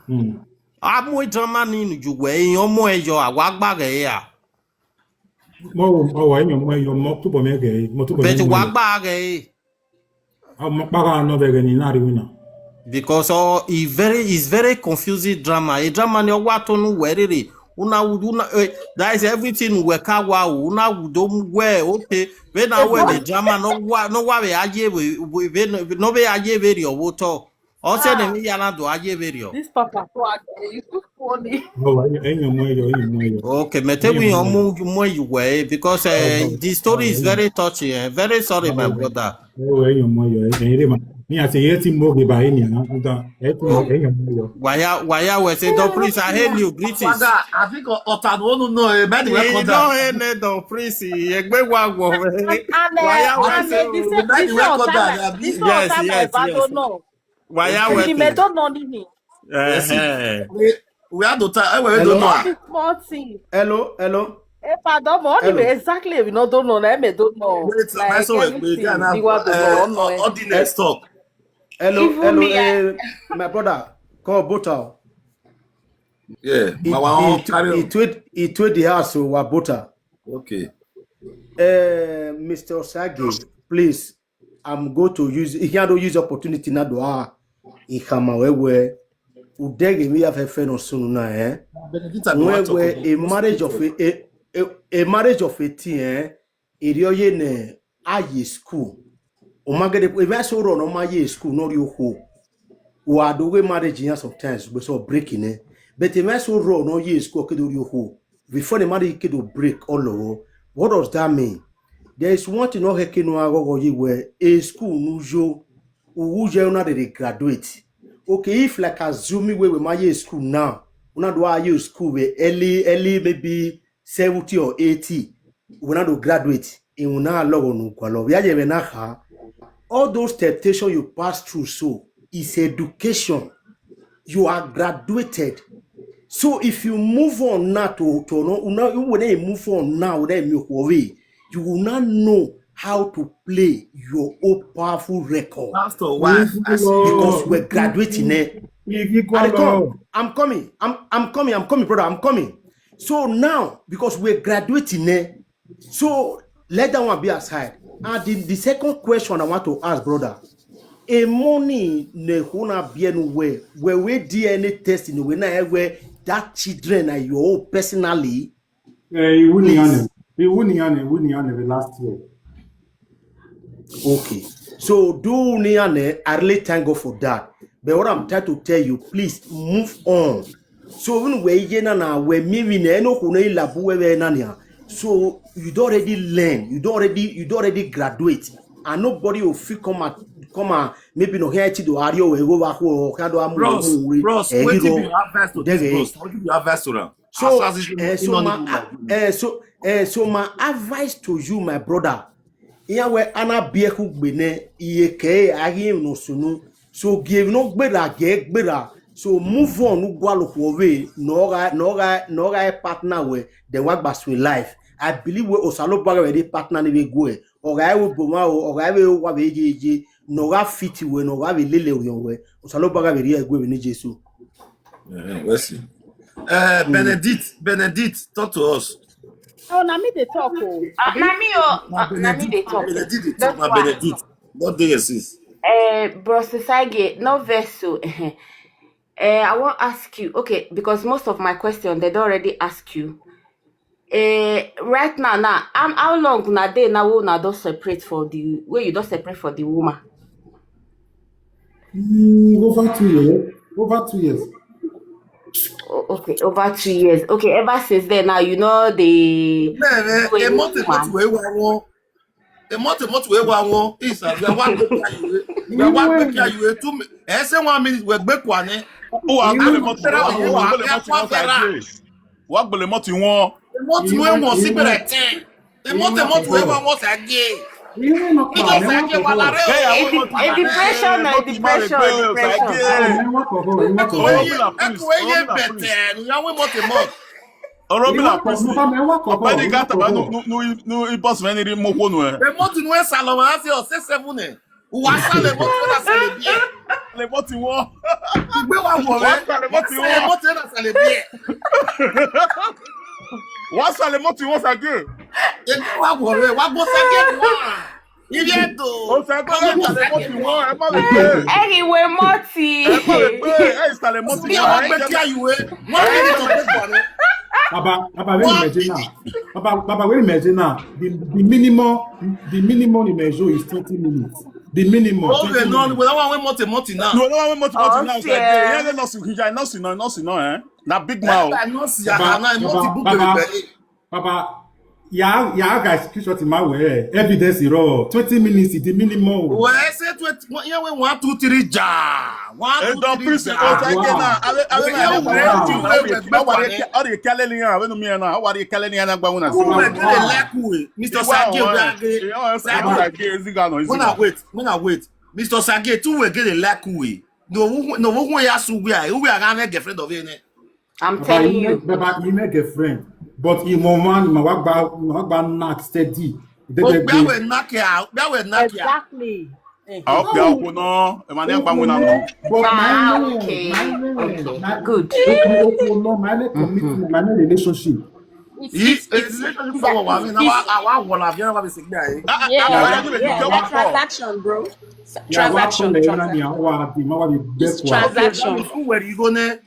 Hmm. Amu a drama in you we, omo eyo, awagba ge ya. Mo, mo wa yen mo yo mo tubo me ge, mo tubo But me. wagba ge. Mo para no be ge ni na ri wina. Because oh, he very, is very confusing drama. A drama ni owa to nu werere. Una would una, eh, that is everything we ka wa o. Una would do we, okay. We na we the drama no wa, no wa we aye we, we, we no, no we aye we ri owo to. O se ne mi ya na do aye we ri o. This Papa Swagger, you too funny. Mo wa yen mo yo, yen mo yo. Okay, me te we omu mo you we, because uh, the story is very touching. Eh? Very sorry, my brother. Oh, yen mo yo, yen re ma. Ni a se ye ti mo ge ba ni na. Nda, e ti mo yen mo yo. Waya, waya, we say, the prince, I hail you, greetings. Swagger, I think Otan won't know. Eh, by the way, Eh, come no, down. Eh, no, the prince, eh, egbe wa wo, eh. And Waya, uh, we and say, uh, this That this the way one come down. time, Abi? this one Yes, time, yes, I yes. Don't know. Waya, Ni we me say. Don't know nini. Eh, eh. We, we had the time. Eh, we Hello? don't know. All this small thing. Hello, hello. Eh, pardon, but Hello. Anyway, exactly, we no don't know. Na me don't know. Wait, Like, that's all we everything, can have. the one don't know, Uh, no, eh. Ordinance talk. Hello, Even hello, me, I- uh, my brother. Call Bota. Yeah, He, my one he, carry he on. tweet, he tweet the house, so Wabota. Okay. Uh, Mister Osage, please, I'm going to use, he can't use opportunity now. Do ah, he come away where Udege we have a friend on soon now, eh? Benedita, no Where, want talk where about a marriage of a, a, a, a marriage of eighteen, eh? Irioye ne aye school. O magede, if I so run on my year school, not your who. Wa do we marriage here sometimes, we so breaking, eh? But if I so run on year school, kedo your who. Before the marriage kedo break all over. What does that mean? There is one thing not hekeno agogo ye where a school nujo, who una they graduate. Okay, if like assuming we we my year school now, una do our year school we early, early maybe seventy or eighty, we not do graduate, in una logo no kwalo. We are even ha. All those temptations you pass through, so it's education. You are graduated. So if you move on now to, to no, no, when you move on now, then you worry, you will not know how to play your own powerful record. Pastor, why? Because we're graduating, eh? If you I call come. I'm coming. I'm, I'm coming. I'm coming, brother. I'm coming. So now, because we're graduating, eh? So let that one be aside. And the, the second question I want to ask, brother, a money ne huna bienu where where we D N A testing we na where that children are your own personally. Eh, iwu ni ane. Iwu ni ane, iwu ni ane the last year. Okay. So do ni ane, I really thank God for that. But what I'm trying to tell you, please move on. So even where you na na where me we na no kuna ilabu we we na nia. So you don't already learn. You don't already you don't already graduate. And nobody will feel come at come and maybe no here to do ario we go back or can do amu. Bros, bros, wetin be your advice to this, bros? Wetin be your advice to them? So, uh, so my uh, so uh, so my advice to you, my brother. Iya we ana bieku gbene iye ke agi no sunu. So give no gbera ge gbera. So move on ugwa lo kwo we no ga no ga no ga partner we then wa gba sweet life. I believe we osalo baga we dey partner ni we go e. Oga we boma o oga we wa we je je no ga fit we no ga we lele we we. Osalo baga we ri e gwe we ni Jesu. Uh, let's see. Uh, Benedict, Benedict, talk to us. Oh, na me dey talk o. Uh, na me o. Uh, na me dey talk. Benedict dey talk na Benedict. Don't dey your sis. Uh, Bros Sage, no vex o. Uh, I wan ask you, okay, because most of my questions they don already ask you. Uh, right now, now, um, how long una dey now wey una don separate for the wey you don separate for the woman? Mm, over two years. Over two years. O- Okay, over two years. Okay, ever since then now you know the Bẹ́ẹ̀ ni, ẹ mọ́tò mọ́tò wẹ̀ wá wọn. Ẹ mọ́tò mọ́tò wẹ̀ wá wọn. Ìsà bí wọ́n á gbé kí ayé wẹ̀. Bí wọ́n á gbé kí ayé wẹ̀ tún mi. Ẹ ṣe one minute wẹ̀ gbé kọ́ ni. Ó wà á gbélé mọ́tò wọn, ó wà á gbélé mọ́tò wọn ṣáájú. Wọ́n á gbélé mọ́tò wọn. Mọ́tò wẹ̀ wọ́n sí bẹ̀rẹ̀ tẹ̀. Ẹ mọ́tò mọ́tò wẹ̀ wá wọn ṣáájú. Ìjọ ṣáájú wà lára Hey, o. I want mọ́tò A depression na mọ́tò depression, mọ́tò depression. ṣáájú. Ẹkùn wẹ̀yẹ ẹkùn wẹ̀yẹ bẹ̀tẹ̀ ẹ̀rù yà wọ́n mọ́tò mọ́. Ọ̀rọ̀ mi là kú sí. Ọ̀gbẹ́ni Gata bá nu nu nu nu ibọ̀sì mẹ́ni rí mú kónú ẹ̀. Ẹ mọ́tò ní wọ́n sá lọ wọ́n á ṣe ọ̀sẹ̀ seven ẹ̀. Wà á sálẹ̀ mọ́tò wọ́n sálẹ̀ bí ẹ̀. Lè mọ́ ti wọ́n. Ìgbé wa wọ̀ Wọ́n rẹ̀. sálẹ̀ mọ́tò Sálẹ̀ wọ́n. mọ́tò náà sálẹ̀ bí ẹ̀. Wọ́n sálẹ̀ mọ́tò wọ́n ṣáájú. Ìgbé wa wọ̀ rẹ̀ wá gbọ́ sáké wá. Ilé ẹ̀dọ̀. Ó sọ pé ẹ sálẹ̀ mọ́tò wọ́n, ẹ má lè gbé. Anyway, Moti. Ẹ má lè gbé. Ẹ sálẹ̀ mọ́tò Bí wọ́n. wọ́n gbé kí ayùwé. Wọ́n lè ní tó gbé pọ̀ ni. Baba, Baba, where you measure now? Baba, Baba, where you measure now? The, the minimum, the minimum you measure is twenty minutes. The minimum. Ó lè twenty nọ minutes. without one way mọ́tò mọ́tò náà. No, no, mọ́tò mọ́tò náà ṣáájú. Ẹ lè nọ́ọ̀sì kìjà nọ́ọ̀sì náà nọ́ọ̀sì náà ẹ̀. Na big man o. Ẹ nọ́ọ̀sì yàrá náà ẹ mọ́tò Baba, búkú Baba, bẹ̀rẹ̀. Baba, ya ya guys screenshot ma we evidence ro twenty minutes is the minimum. Wọ́n ẹ ṣe twenty wọ́n yẹn wé one two three jà. One Ẹ two dán three prison jà. ó ṣáájú náà. Awé awé Ẹ náà wò wà ẹ á tún tún wé awé wẹ̀ gbé pọ̀ ni. ọ̀rẹ́ kẹ́lẹ́ ni awé nu mi ẹ̀ náà awárí kẹ́lẹ́ ni ẹ̀ náà gbàgbọ́n náà sí. Who will get a lack way? Mister Sage Obiage. Ìyá ọ̀rẹ́ Sage Obiage ezi gà nọ ezi When I gà. Wait, when I wait. Mister Sage too will get a lack way. No, who no who ya su we are. Who we are gonna girlfriend of any. I'm Baba, telling you you. make, Baba, you make a friend, but in one man, ma wa gba ma wa gba knack steady. Oh, we will knock you out. We will knock you out. Exactly. Eh. Àwọn ọ̀pẹ̀ ọkọ̀ náà ẹ̀ máa ní àgbà wọn náà. But Ah, my name, okay. My name, Okay. my Good. Okay, okay, no, my name commitment, my name relationship. It's it's relationship for one. Now I I want one of you have a signal. Yeah, Àwọn yeah, yeah, transaction, bro. Yeah, wa Transaction, kule na transaction. ni wa di ma wa di It's beko. transaction. Who were you gonna?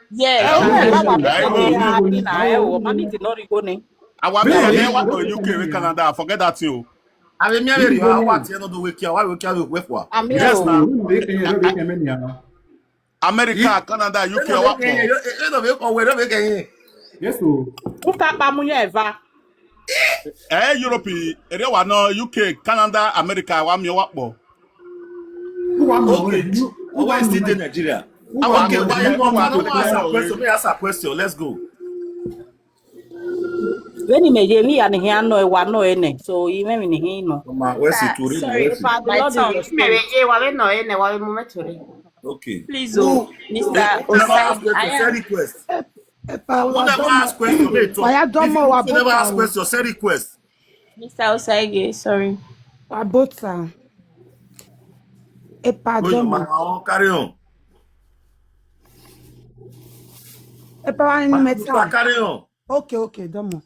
Yeah. Eh, Yeah, eh, Baba, eh, Baba, eh, yeah, eh, Bina, eh, oh, Mami did not go ni. Àwọn Bẹ́ẹ̀ abẹ́rẹ́ ni, ẹ̀ wá bẹ́ẹ̀ pẹ̀lú ni, U K bẹ́ẹ̀ wé ni. Canada, forget that thing o. I mean, me I want you know the week. Why we can't wait for? I'm Yes, here. now. Where they can, where they can many are. America, Canada, U K wá pọ̀. Yes, so Who can pamunya eva? Eh, Europe, area wa no U K, Canada, America, wa mi wá pọ̀. who want Okay. You- Who is still in Nigeria? Who want Okay, why you Who want want to ask a to question? Let me ask a question. Let's go. When he may me and he no ewa no ene. So he may me he no. Mama, where's the Tori? Sorry, Where's the- Father, Lord, Sorry, is Mary, yeah, wa we no ene, wa we mo metori. Okay. Please, Who- oh, who- Mister who never asked Osai, question? I Send am. request. Epa, Who wa never domo, asked question? May talk. wa ya domo, wa If you never ask bota. Question, send request. Mister Osaige, sorry. Wa bota. Epa Go your domo. mama. Oh, carry on. Epa wa ni Sister, meta. Carry on. Okay, okay, domo.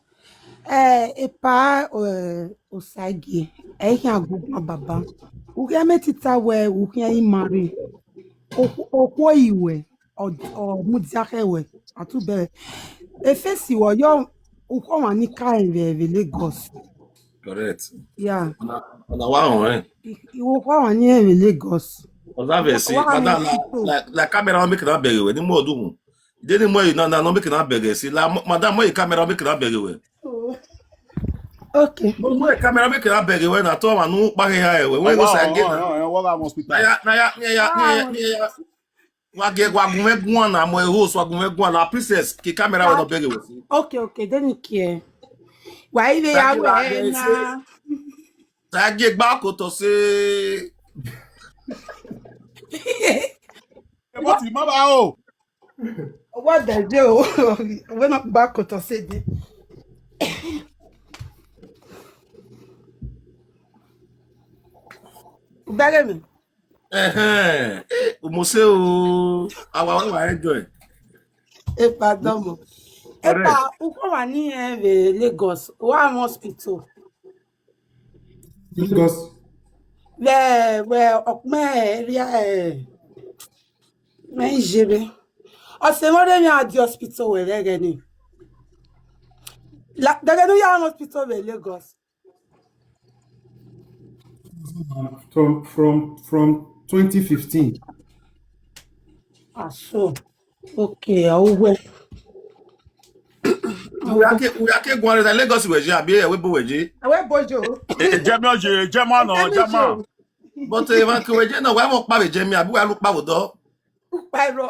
Eh, epa, eh, Osaige. Eh, ya go ma baba. Uke me tita we, uke i marry. Okwo iwe. O, o, mudiake we. Atu bere. Efesi wo yo, ukwo wa ni ka eve, eve Lagos. Correct. Yeah. Na na wa on eh. Iwo kwa wa ni eve Lagos. Observe, see, What am I madam, la, supposed to? La, la camera, make una beg away. Ni mo do. Then mo you na, na, no, make una beg, see, la, madam, mo you camera, make una beg away. Oh. Okay. Mo, mo you camera, make una beg away. Na to ma no pa he ha away. When go say again. Na ya, na ya, na ya, na ya, na ya. Wow. Wa ge, wa gun me gun na mo host, wa gun me gun na princess. Ki camera wa no beg away. Okay, okay. Then you care. Why they Thank are you, la, wearing they say, now? Tagi gba ko to say. What the mama oh? What the do? We're not back to say this. Bẹ́ẹ̀ mi. Eh, eh, mo say o, awa, awa enjoy. Ẹ pardon mo. Ẹ Correct. Pa, o kò wà ní ẹ̀rẹ̀ Lagos, one hospital. Lagos. Where, where, Okme area, eh, Nigeria. Ọ̀sẹ̀ mọ́dé mi at the hospital wẹ̀ lẹ́gẹ̀ẹ́ ni. La, gẹ́gẹ́ ní yàrá hospital wẹ̀ Lagos. From from from twenty fifteen. Ah, so. Okay, oh well. We are ke, we are ke gware na Lagos we je, abi e we bo we je. Away Bojo. Jemmy Oje, Jemmy no, Jemmy. But e ma ke we je na, wa mo pa we je mi, abi wa lo pa wo do. Paro.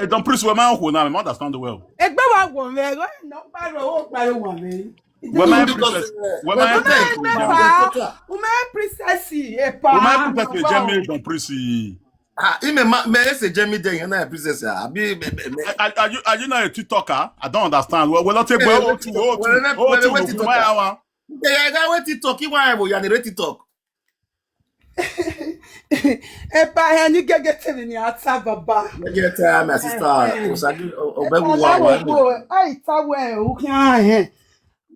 E don priest we ma ho na, me understand well. Ẹgbẹ́ wa wọ̀ mẹ́, ẹ̀rọ iná paro, ó paro wọ̀ mẹ́. We ma Because, princess, eh, we ma we princess, ma Jemmy. Ume princess, ẹ pa. We ma princess, Jemmy don priest. Ah, ime ma, me say Jemmy dey na princess, ah, abi me, me, me. Are, are you, are you not a TikToker? I don't understand. Well, well, not take Eh, well, we oh, two, oh, we two, oh, two, we TikToker. my hour. Yeah, yeah, we TikTok, you want we are TikTok. Ẹ pa ẹ ní gẹ́gẹ́ tèmi ni ata bàbá. Get uh, my sister, Eh, eh. Osagi, Ẹ Obegu pa láwọn wa. epo, ẹ ìtawọ̀ ẹ̀ òkè ààrẹ.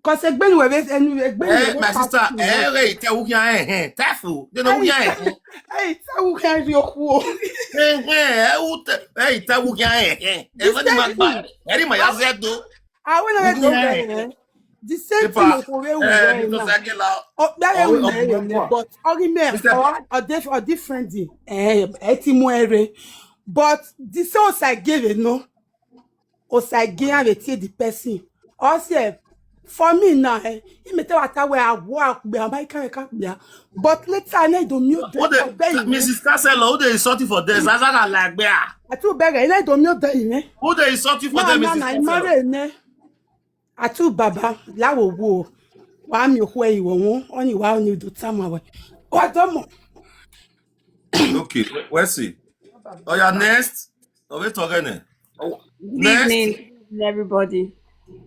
Kọ̀sẹ̀ gbẹ́ni wẹ̀rẹ̀ ẹnu ẹgbẹ́ Eh, my sister, eh, re ite wuki an, eh, eh, tafu. They know wuki an, eh, eh. Ẹ ìtawọ̀ ẹ̀ rí okú o. Eh, eh, eh, ute, eh, ite wuki an, eh, eh. Eh, what the man buy? Very my asset do. Àwọn náà Wuki tó an, eh, bẹ̀rẹ̀. eh. The same Ipa, thing òkòrè wù eh, wẹ̀ because náà. I get la. Ọ̀gbẹ́rẹ̀ Oh, wù oh, mẹ́rin oh, ni, oh. But ọ̀rí mẹ́ Mister ọ̀ ọ̀dẹ́ ọ̀dí friendly. Ẹ ẹ ti mú ẹ rẹ. But the same Osagere no. Osagere have a take the person. Ọ̀sẹ̀ for me now, eh, he may tell what I wear, I walk, be a bike, I can't be a. But later, I need to mute What the, them. Missus Castle, who they insulting for this? As I like, yeah. I too beg, I need to mute them, eh? Who they insulting for No, them, no, Missus no, I'm Castle? married, eh? I too baba, la wo wo. Wa mi ho e wo won, oni wa oni do tama we. Wa domo. Okay, let's see. Oh yeah, next. Oh, we talking. Good Next. evening, everybody.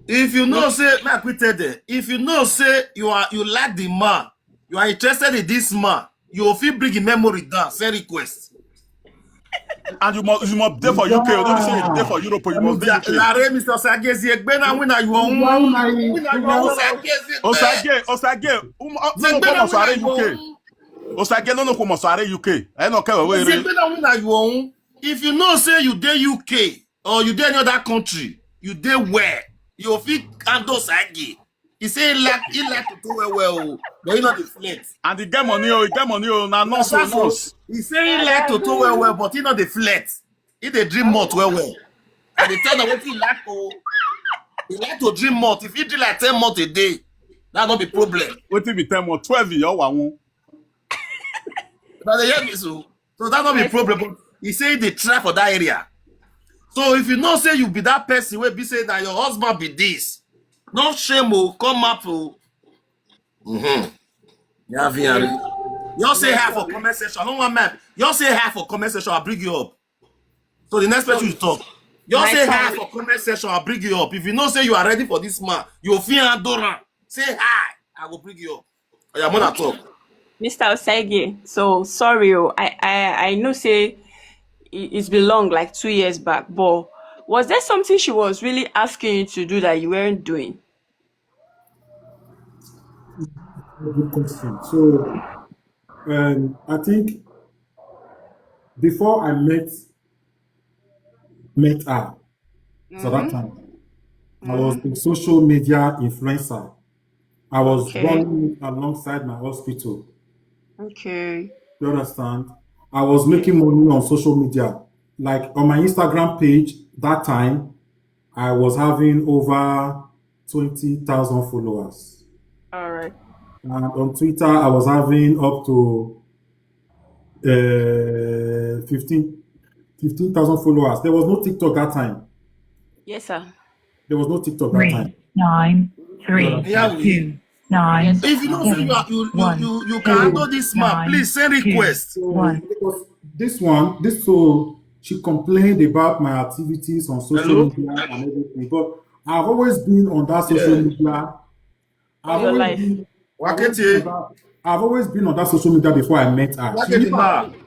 If you know say, make we tell them. If you know say you are, you like the man, you are interested in this man, you will feel bring the memory down, send request. And you must, you must dey for U K. You don't say you dey for Europe. You must be U K. Lare, Mister Osagezi, Egbena, win na you own. Win na you own, Osagezi. Osage, Osage, um, uh, no, no, come on, sorry, U K. Osage, no, no, come on, sorry, U K. I don't care where it is. Egbena, win na you own. If you know say you dey U K or you dey any other country, you dey where you fit handle Osage. He say he like, he like to do well, well, oh, but he not dey flirt. And he get money, oh, he get money, oh, now no so That's no. He say he like to do well, well, but he not dey flirt. He dey drink malt well, well. And he tell them what he like to. He like to drink malt. If he drink like ten malt a day, that not be problem. What if you tell me twelve year one? But they hear me so. So that not be problem. But he say they try for that area. So if you know say you be that person wey be say that your husband be this, no shame, oh, come up, oh. Mm-hmm. Yeah, V R. You say hi for comment section. I don't want man. You say hi for comment section. I'll bring you up. So the next person you talk. You My say hi time. For comment section. I'll bring you up. If you know say you are ready for this man, you feel Andorra. Say hi. I will bring you up. Oh, yeah, wanna talk. Mister Osage, so sorry, oh, I, I, I know say it- it's been long, like two years back, but was there something she was really asking you to do that you weren't doing? Good question. So, um, I think before I met met her, so that time I was a social media influencer. I was Okay. running it alongside my hospital. Okay. You understand? I was making money on social media. Like, on my Instagram page that time, I was having over twenty thousand followers. All right. And on Twitter, I was having up to uh, fifteen, fifteen thousand followers. There was no TikTok that time. Yes, sir. There was no TikTok that time. Nine, three, Yeah, we- two, nine. Yes, sir. If you don't say you, are- you, you, you, you can handle this man, please send request. So One. Because this one, this so she complained about my activities on social Hello? Media and everything. But I've always been on that social Yeah. Media. I've Your always life. been, I've Wakete. always been on that, I've always been on that social media before I met her. Why She- get in the fact, bar?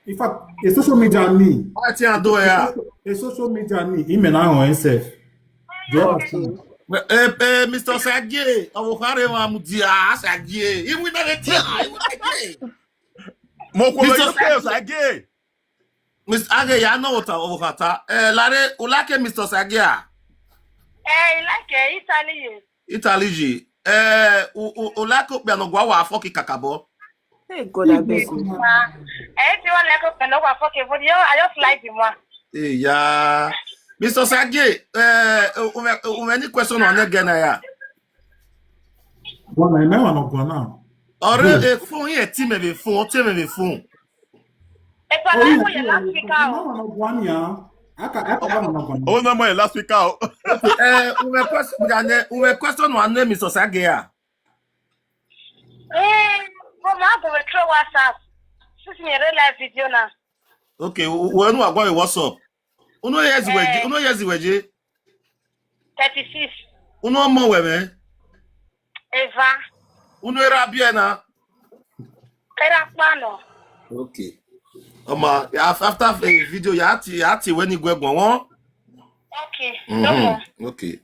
in fact, a social media me. Why can't do ya? A social media me. Him and I on himself. Do you understand? Eh, eh, Mister Sage, avocado wa mudia Sage. Even that tia, even that. Mo kò lọ Mister yóò pé Sage. Sage. Mister Age, ya know what avocado. Eh, Lare, Ulake, Mister Sage. Ah, Eh, like eh, Italy. Italy ji. Eh, u u Ulake okpe no gwa wa afọ ki kakabo. Hey, God, I beg you. Eh, if you want like open no fuck it, but yo, I just like the one. Eh, ya. Mister Sage, eh, ume ume ni question on again ya. Well, I remember not going now. Ore e phone ye ti me be phone, ti me be phone. If I like you last week out. No, no, one year. I can, I can have another one. Oh no, my last week out. Eh, ume question, ume question on name Mister Sage ya. Eh, but my go throw WhatsApp. This is a real life video now. Okay, when we are going WhatsApp. Uno yes weji, uno yes weji. Thirty-six. Uno mo we me. Eva. Uno era bie na. Era pano. Okay. Oma, ya af- after the video, ya ati ya ati when you go gbon won. Okay. No more. Mm-hmm. Okay.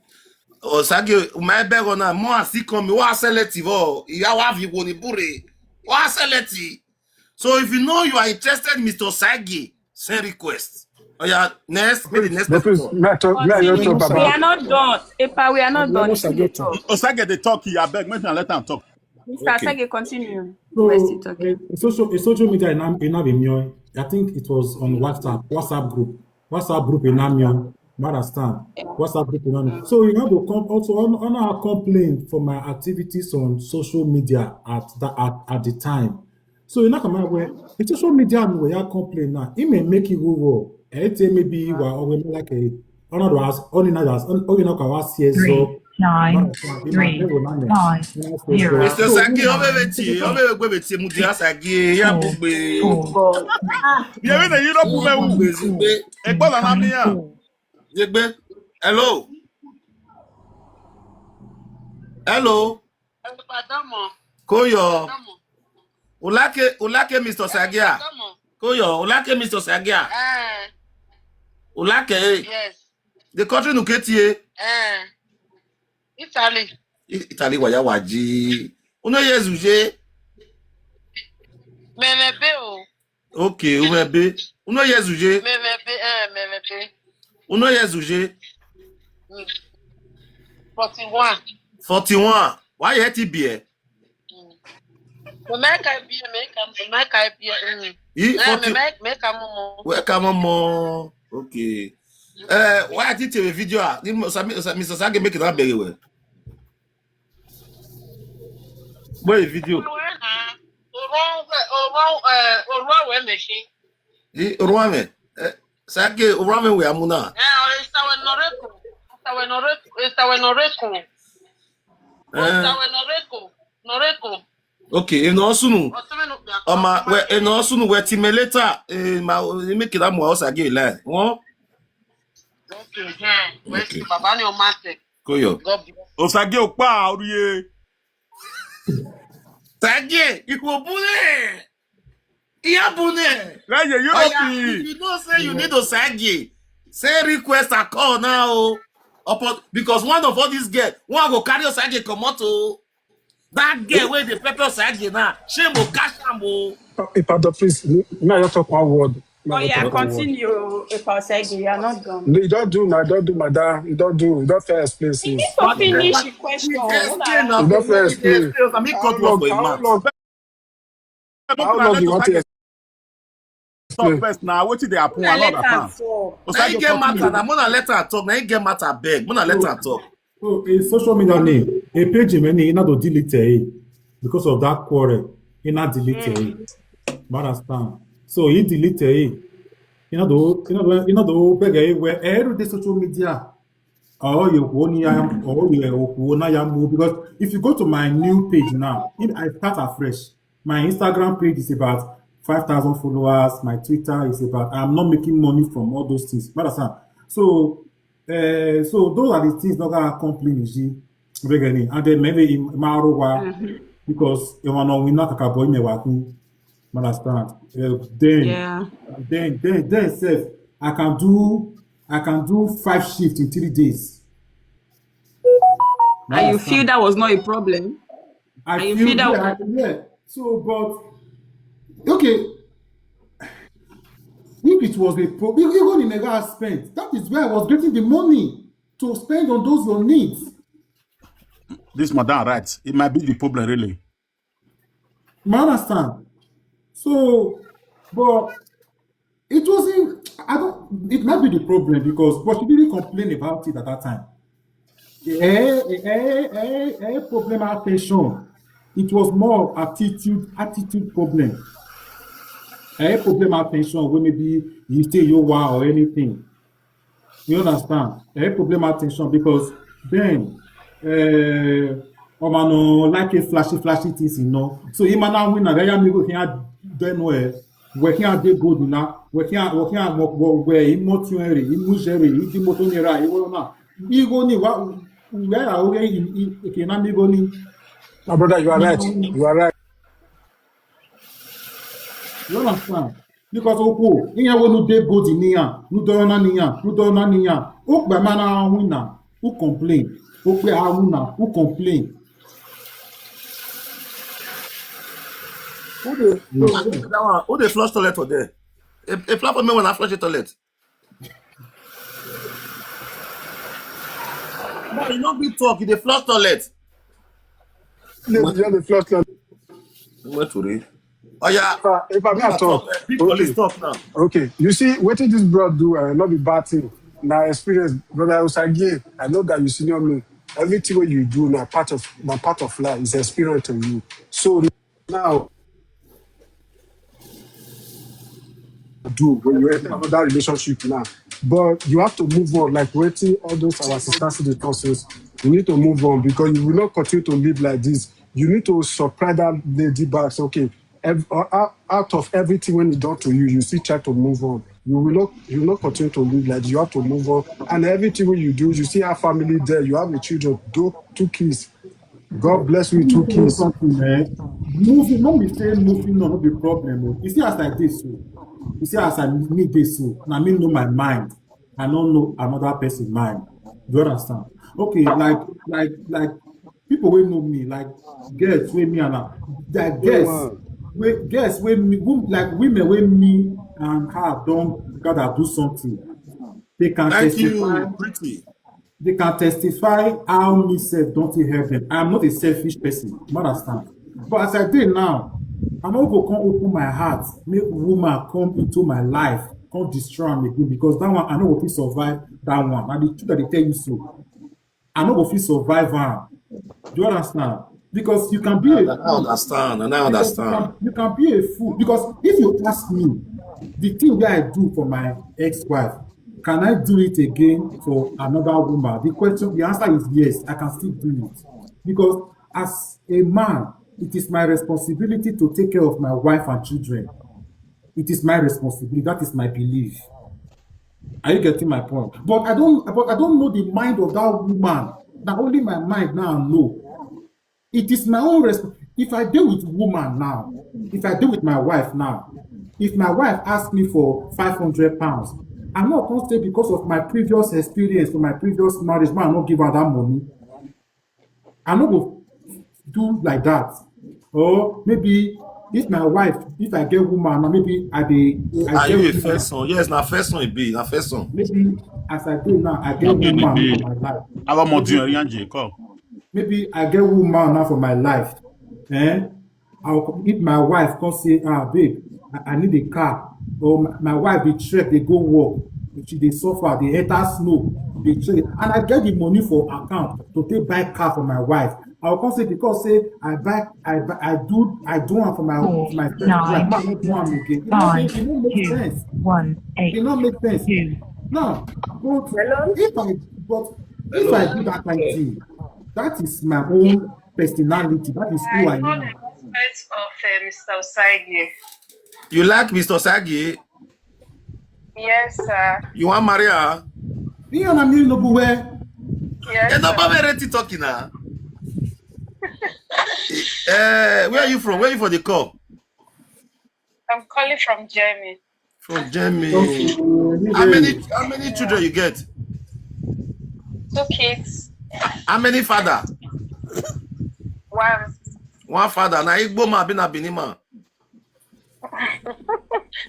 O Sage, my beg on na mo asi come. Wa select o. Iya wa fi wo ni bure. Wa select. So if you know you are interested, Mister Sage, send request. Oh yeah, next, be the next But please, call. may I talk, may I just talk We are about not done. Epa, we are not done. It's still dey talk. Osage dey talk, I beg, make una let am talk. Mister Osage, continue. So, We're still talking. eh, social, eh, social media in Am- in Amio, I think it was on WhatsApp, WhatsApp group, WhatsApp group in Amio. You understand? WhatsApp group in Amio. So you have to come also on on our complaint for my activities on social media at that at, at the time. So you know, come out where the social media no where you complain now. It may make you go war. It maybe you are always like a another as only now as only now can was here. Three, So nine, three, five, zero. Mister Sage, o bebe ti, o bebe gbe ti mu dia Sage, ya bugbe. Four, Yẹ̀rí lè yí ló kú mẹ́wù. Gbezigbe, Ẹgbọ́n làrá mi yà. four. Zegbe. Hello. Hello. Koyo. Ulake, ulake Mister Sagia. Koyo, ulake Mister Sagia. Ulake. Yes. The country nuketie. Eh. Italy. Italy waya waji. Uno yezu je. Mevebe o. Okay, umebe. Uno yezu je. Mevebe, eh, mevebe. Uno yezu je. Forty-one. Forty-one. Why you hate it beer? Meka bie, meka, meka bie. Mm. He Eh, forty. me, meka momo. Welcome more. Okay. Eh, why I did a video? Ah, the Mister Sage make it that very well. Where the video? Oran, oran, eh, oran we machine. The Ruame. Eh, Sage Ruame we amuna. Eh, o Sawe Noreko. Sawe Noreko. Sawe Noreko. Eh, Sawe Noreko. Noreko. Okay, eno sunu. Otumenu. Oma we eno sunu we time later. Eh, ma make it that more Sage line. Won? Okay, eh. Where's Okay. Baba ni o mate? Koyo. God bless. Osage okpa oruye. Sage, you go bully. Iya bully. Láyé yóò Oh, lọ yeah, fi. if you know say you need Osage, say request a call now. Oh. Upon, because one of all these girls, one go carry Osage comot o. That girl wey dey pepper Osage now, shame go catch am o. Ipada, please, may I just talk one word? May Oh I just yeah, talk one word? Continue, Epa Osage. You are not done. No, you don't do, my, don't do, my dad. You don't do, you don't fair explain You things. need to finish the question. Yes, Hold again, on. now, You don't fair explain. I cut How one long, for a how man. long, how long you want to talk first now. Wetin dey happen? I no understand. Na him get matter. Na mona let her talk. Na him get matter, abeg. Mona let her talk. So a social media name, a page name, you know, to delete it because of that quarrel. You not delete it. You understand? So he delete it. You know, the you know the you know the beg it where every day social media. Oh, you only am. Oh, you only am. Because if you go to my new page now, I start afresh. My Instagram page is about five thousand followers. My Twitter is about, I'm not making money from all those things. You understand? So, uh, so those are the things that I complain is and then maybe in Marowa because you want to win that kakaboy me working. Understand? Uh, then, yeah. Then, then, then, self, I can do, I can do five shifts in three days. And you feel that was not a problem? I and you feel, feel that yeah, yeah. So, but okay, if it was a problem, even in Nega spent, that is where I was getting the money to spend on those your needs. This madam, right? It might be the problem, really. You understand? So, but it wasn't. I don't. It might be the problem because, but she didn't complain about it at that time. Eh, eh, eh, eh, eh, problem attention. It was more attitude, attitude problem. Eh, problem attention when maybe you stay your wow or anything. You understand? Eh, problem attention because then, eh, ọmọ no like a flashy, flashy things, you know. So him and I win and I am go here then where we can't dey good now. We can't, we can't, we we we emotionary, emotionary, emotionary, you know. Igo ni wa where are we in in in Igo ni? My brother, you are right. You are right. You understand? Because okwu ihe wo nu dey good niya, nu do na niya, nu do na niya. Okpe mana ahụ na who complain? Okpe ahụ na who complain? Who dey who dey flush toilet for there? A a platform wey una flush the toilet. No, you no fit talk, you dey flush toilet. They just dey flush toilet. Where to read? Oh yeah. If I, if I may talk, Big police talk now. Okay, you see, wetin this bro do, uh, no be bad thing. Na experience, brother Osagie. I know that you senior me. Everything wey you do na part of na part of life. It's experience to you. So now, do when you enter another relationship now, but you have to move on. Like wetin all those our sisters dey talk since, you need to move on because you will not continue to live like this. You need to surprise that lady back. Say, okay, ev- uh, out out of everything when it done to you, you still try to move on. You will not you will not continue to live like this. You have to move on. And everything when you do, you see our family there. You have a children, do two kids. God bless you, two kids. Something, eh? Moving, no be say moving on, no be problem. Oh. You see as I dey so, you see as I me dey so. Na me know my mind. I don't know another person mind. You understand? Okay, like like like people wey know me, like girls wey me and I, like girls wey girls wey me wom- like women wey me and her don gather do something. They can Thank testify. You, pretty. They can testify how me self don't take help them. I'm not a selfish person. You understand? But as I dey now, I no go come open my heart, make woman come into my life, come destroy am again because that one I no go fit survive that one. Na the truth I dey tell you so. I no go fit survive am. Do you understand? Because you can be a I understand, and I because you understand. can, you can be a fool. Because if you ask me, the thing that I do for my ex-wife, can I do it again for another woman? The question, the answer is yes, I can still do it. Because as a man, it is my responsibility to take care of my wife and children. It is my responsibility. That is my belief. Are you getting my point? But I don't. But I don't know the mind of that woman. Not only my mind now know. It is my own resp- if I deal with woman now, if I deal with my wife now, if my wife asks me for five hundred pounds, I'm not going to say because of my previous experience or my previous marriage, man, I not give her that money. I no go do like that. Or maybe if my wife, if I get woman, now maybe I dey. I Are get you a woman. First one? Yes, na first one e be. Na first one. Maybe as I do now, I get woman for my life. Àwọn ọmọ ọdún ẹ̀rí àjẹ́ kọ́. Maybe I get woman now for my life. Eh? I'll, if my wife come say, ah, babe, I, I need a car. Oh, my, my wife dey trek, dey go work. She dey suffer, dey enter snow, dey trek. And I get the money for account to take buy car for my wife. I go come say because say I buy, I buy, I do, I do am for my, for my first wife. Now I no do am again. E no make, e no make sense. E no make sense. Now, but if I, but if I do that kind thing, that is my own personality. That is who I am. Respect of uh, Mister Osagie. You like Mister Osagie? Yes, sir. You want marry her? Ihe na mmiri no bụ wee. Yes, Ẹ náà bá sir. bẹ̀rẹ̀ ti talking na. Eh, where are you from? Where are you from the call? I'm calling from Germany. From Germany. How many how many children you get? Two kids. How many father? One. One father. Na Igbo man, be na Benin man.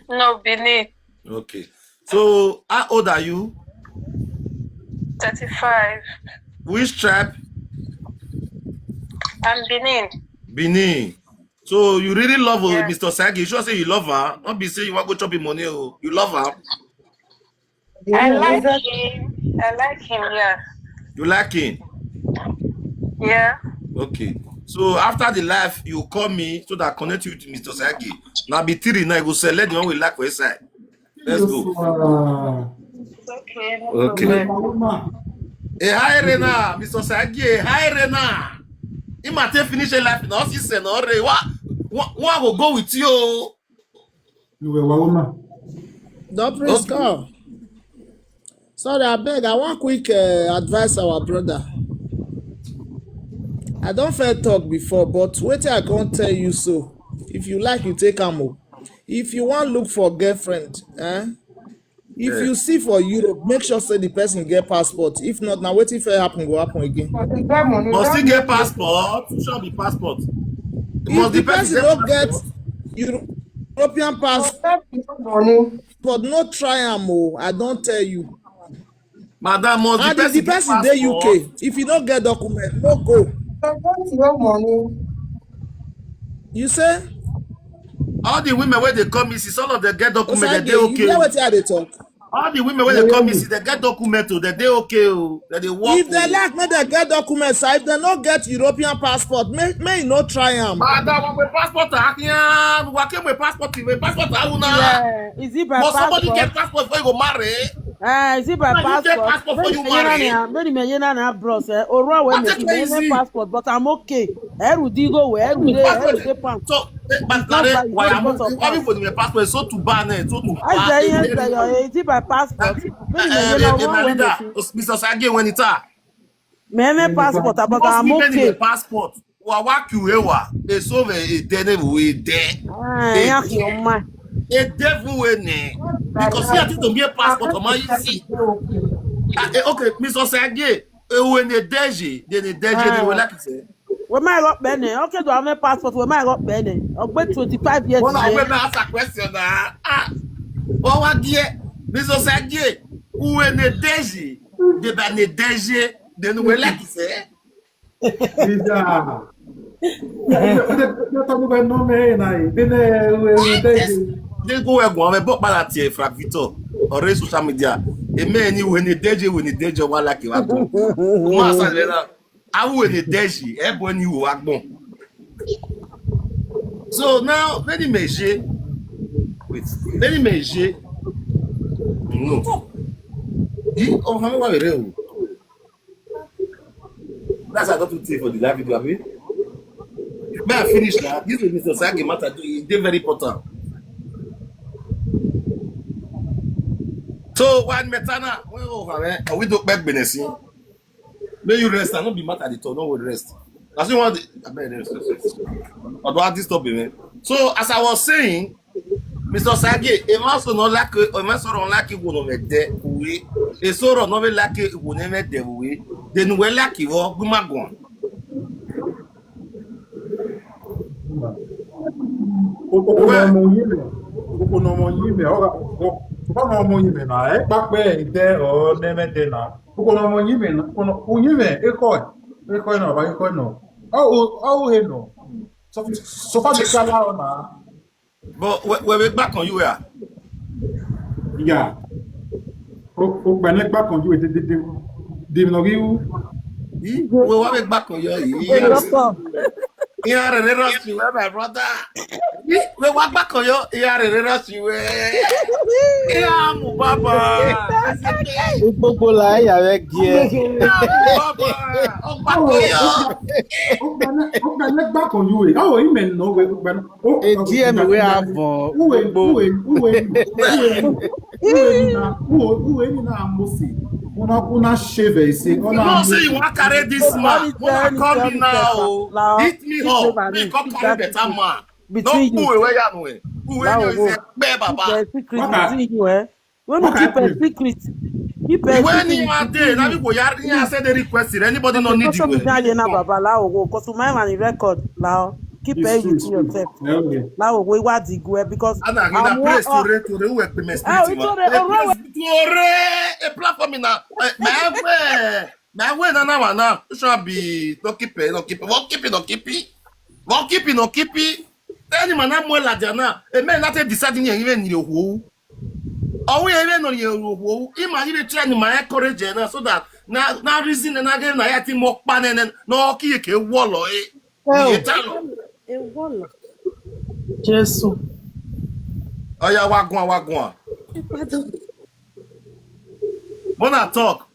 No, Benin. Okay. So how old are you? Thirty-five. Which tribe? I'm Benin. Benin. So you really love uh, Yeah. Mister Osagie. You sure say you love her? Not be say you want go chop him money. Oh. You love her? I like him. I like him, yeah. You like him? Yeah. Okay. So after the live, you call me so that I connect you to Mister Osagie. Now be three now. You go select the one we like for inside. Let's go. Ah, It's okay. No Okay. problem. my woman. Hey, hi Rena, Mister Osagie. Hey, hi Rena. He might take finish a life now. She said no. Re, what? What? What will go with you? You were my woman. Don Prince Okay. Call. Sorry, I beg. I want quick uh, advice our brother. I don't fair talk before, but wait till I can't tell you so. If you like, you take am o. If you want look for girlfriend, eh? If Yeah. you see for Europe, make sure say the person get passport. If not, now wait if it happen go happen again. Must he get passport? Who shall be passport? If the person no get European passport, no try am o. I don't tell you. Madam, must And the if the person person get dey passport? U K, if you no get document, no go. You say? All the women where they come, is all of them get document, that they Osage, you hear okay. wetin I dey talk? All the women where they come, is they get document, oh, that they okay, oh, that they work. If they Oh. Like, make they get document, sir. If they no get European passport, make make you no try am. Madam, we passport, ah, yeah, we came with passport, we passport, ah, una. Yeah, is it by Must somebody passport? Get passport before you go marry? Uh, is it by Now you get passport? passport before you marry. Many men na bros. Eh, Oro we But me take it easy. Passport, but I'm okay. Eru digo we eru de eru de pam. So, eh, but It's not now, by why am because of why us. People with passport so too bad, eh, so too I bad. say Eh, yes, eh, say your is it by passport? eh, Many eh, men na eh, one Melinda, way. Mister Sage when it are. Me me passport, but Must I'm be many okay. With passport. Wa wa kiu ewa. E so ve e dene we de. Ah, yeah, your man. E devil we ne. Because you have to be a passport on my see. Ah, eh, okay, Mister Sage. E we ne deji, de ne deji, ne we like say. We might got bene. Okay, do I have a passport? We might got bene. Ogbe twenty-five years. One of Yeah. Them ask a question now. Ah, what what dear? Mister Sage. We ne deji, de ba ne deji, de ne we like say. Visa. They talk about no man. I didn't. They go where go and bought bad at here, Frank Victor, or social media. A man you when the deji, when the deji, one like you are going. Master, I will the deji, everyone you are going. So now, many measure. Wait, many measure. No. He oh how are you? That's I don't take for the live video, abi? May I finish now? This is Mister Sagi matter. It's very important. So one metana, well, over there, and we don't beg Benesi. May you rest. I don't be mad at the all. No will rest. That's what I beg rest. Although I disturb him. So as I was saying, Mister Sagi, a man so not like a man so don't like it will not there. We a so not like it will never there. We then we like it. We magwan. Okoko na ọmọ yín mẹ. Okoko na ọmọ yín mẹ. Ọ̀rọ̀ ọ̀rọ̀ ọmọ yín mẹ náà. Ẹ pápẹ́ ìdẹ́ ọ̀rọ̀ mẹ́mẹ́dẹ́ náà. Okoko na ọmọ yín mẹ náà. Okoko na ọmọ yín mẹ. Ekọ ẹ̀. Ekọ ẹ̀ náà. Bàbá ekọ ẹ̀ náà. Ọ̀hún ọ̀hún ẹ̀ náà. Sọfá mi ká láwọn náà. But we we back on you here. Yeah. Ogbane gbakun yu ededede. Dem no give you. We wa we gbakun yo. Hey, doctor. Iya rere rush you, my brother. We wa gbakun yo. Iya rere rush you. Iya mu baba. Gbogbo la ya re gie. Iya mu baba. Ogbakun yo. Ogbane gbakun yu. Oh, ime no we Ogbane. Ejie mi we avon. Uwe, Gbogbo. uwe, uwe, uwe, uwe, na, uwe, uwe, ni na Mose. Una, una shave, say, una No say you wan carry this man. Una call me now. Hit me up. Me come carry better man. No Between you. Uwe we ya no we. Uwe Now no we go. say be baba. Keep a secret Waka. Between you, eh? When you Waka keep a happen. Secret, keep a When secret you are between there, na you. People ya ya say the request. Anybody no Okay, need social you. media alien na baba lawo go, 'cause my man record now. Keep It's it true, within it's true. Yourself. Yeah, okay. Lawo go, what the go because And I I'm praise one to re to re we pe mess Ah, spirit we man. to re- A praise to re a platform na. Eh, my way, my way na na na. Should be don't keep it, don't keep it, don't keep it, don't keep it, don't keep it, don't keep it. Any man na mo la jana. E me na te decide ni even ni owo. Owo e me no ni owo. Ima ni be try ni my encourage na so that na na reason na get na ya ti mo pa ne ne no ki ke wo lo e. Ye ta lo. Ewolo. Jesu. Oya, wagwan, wagwan. When I talk,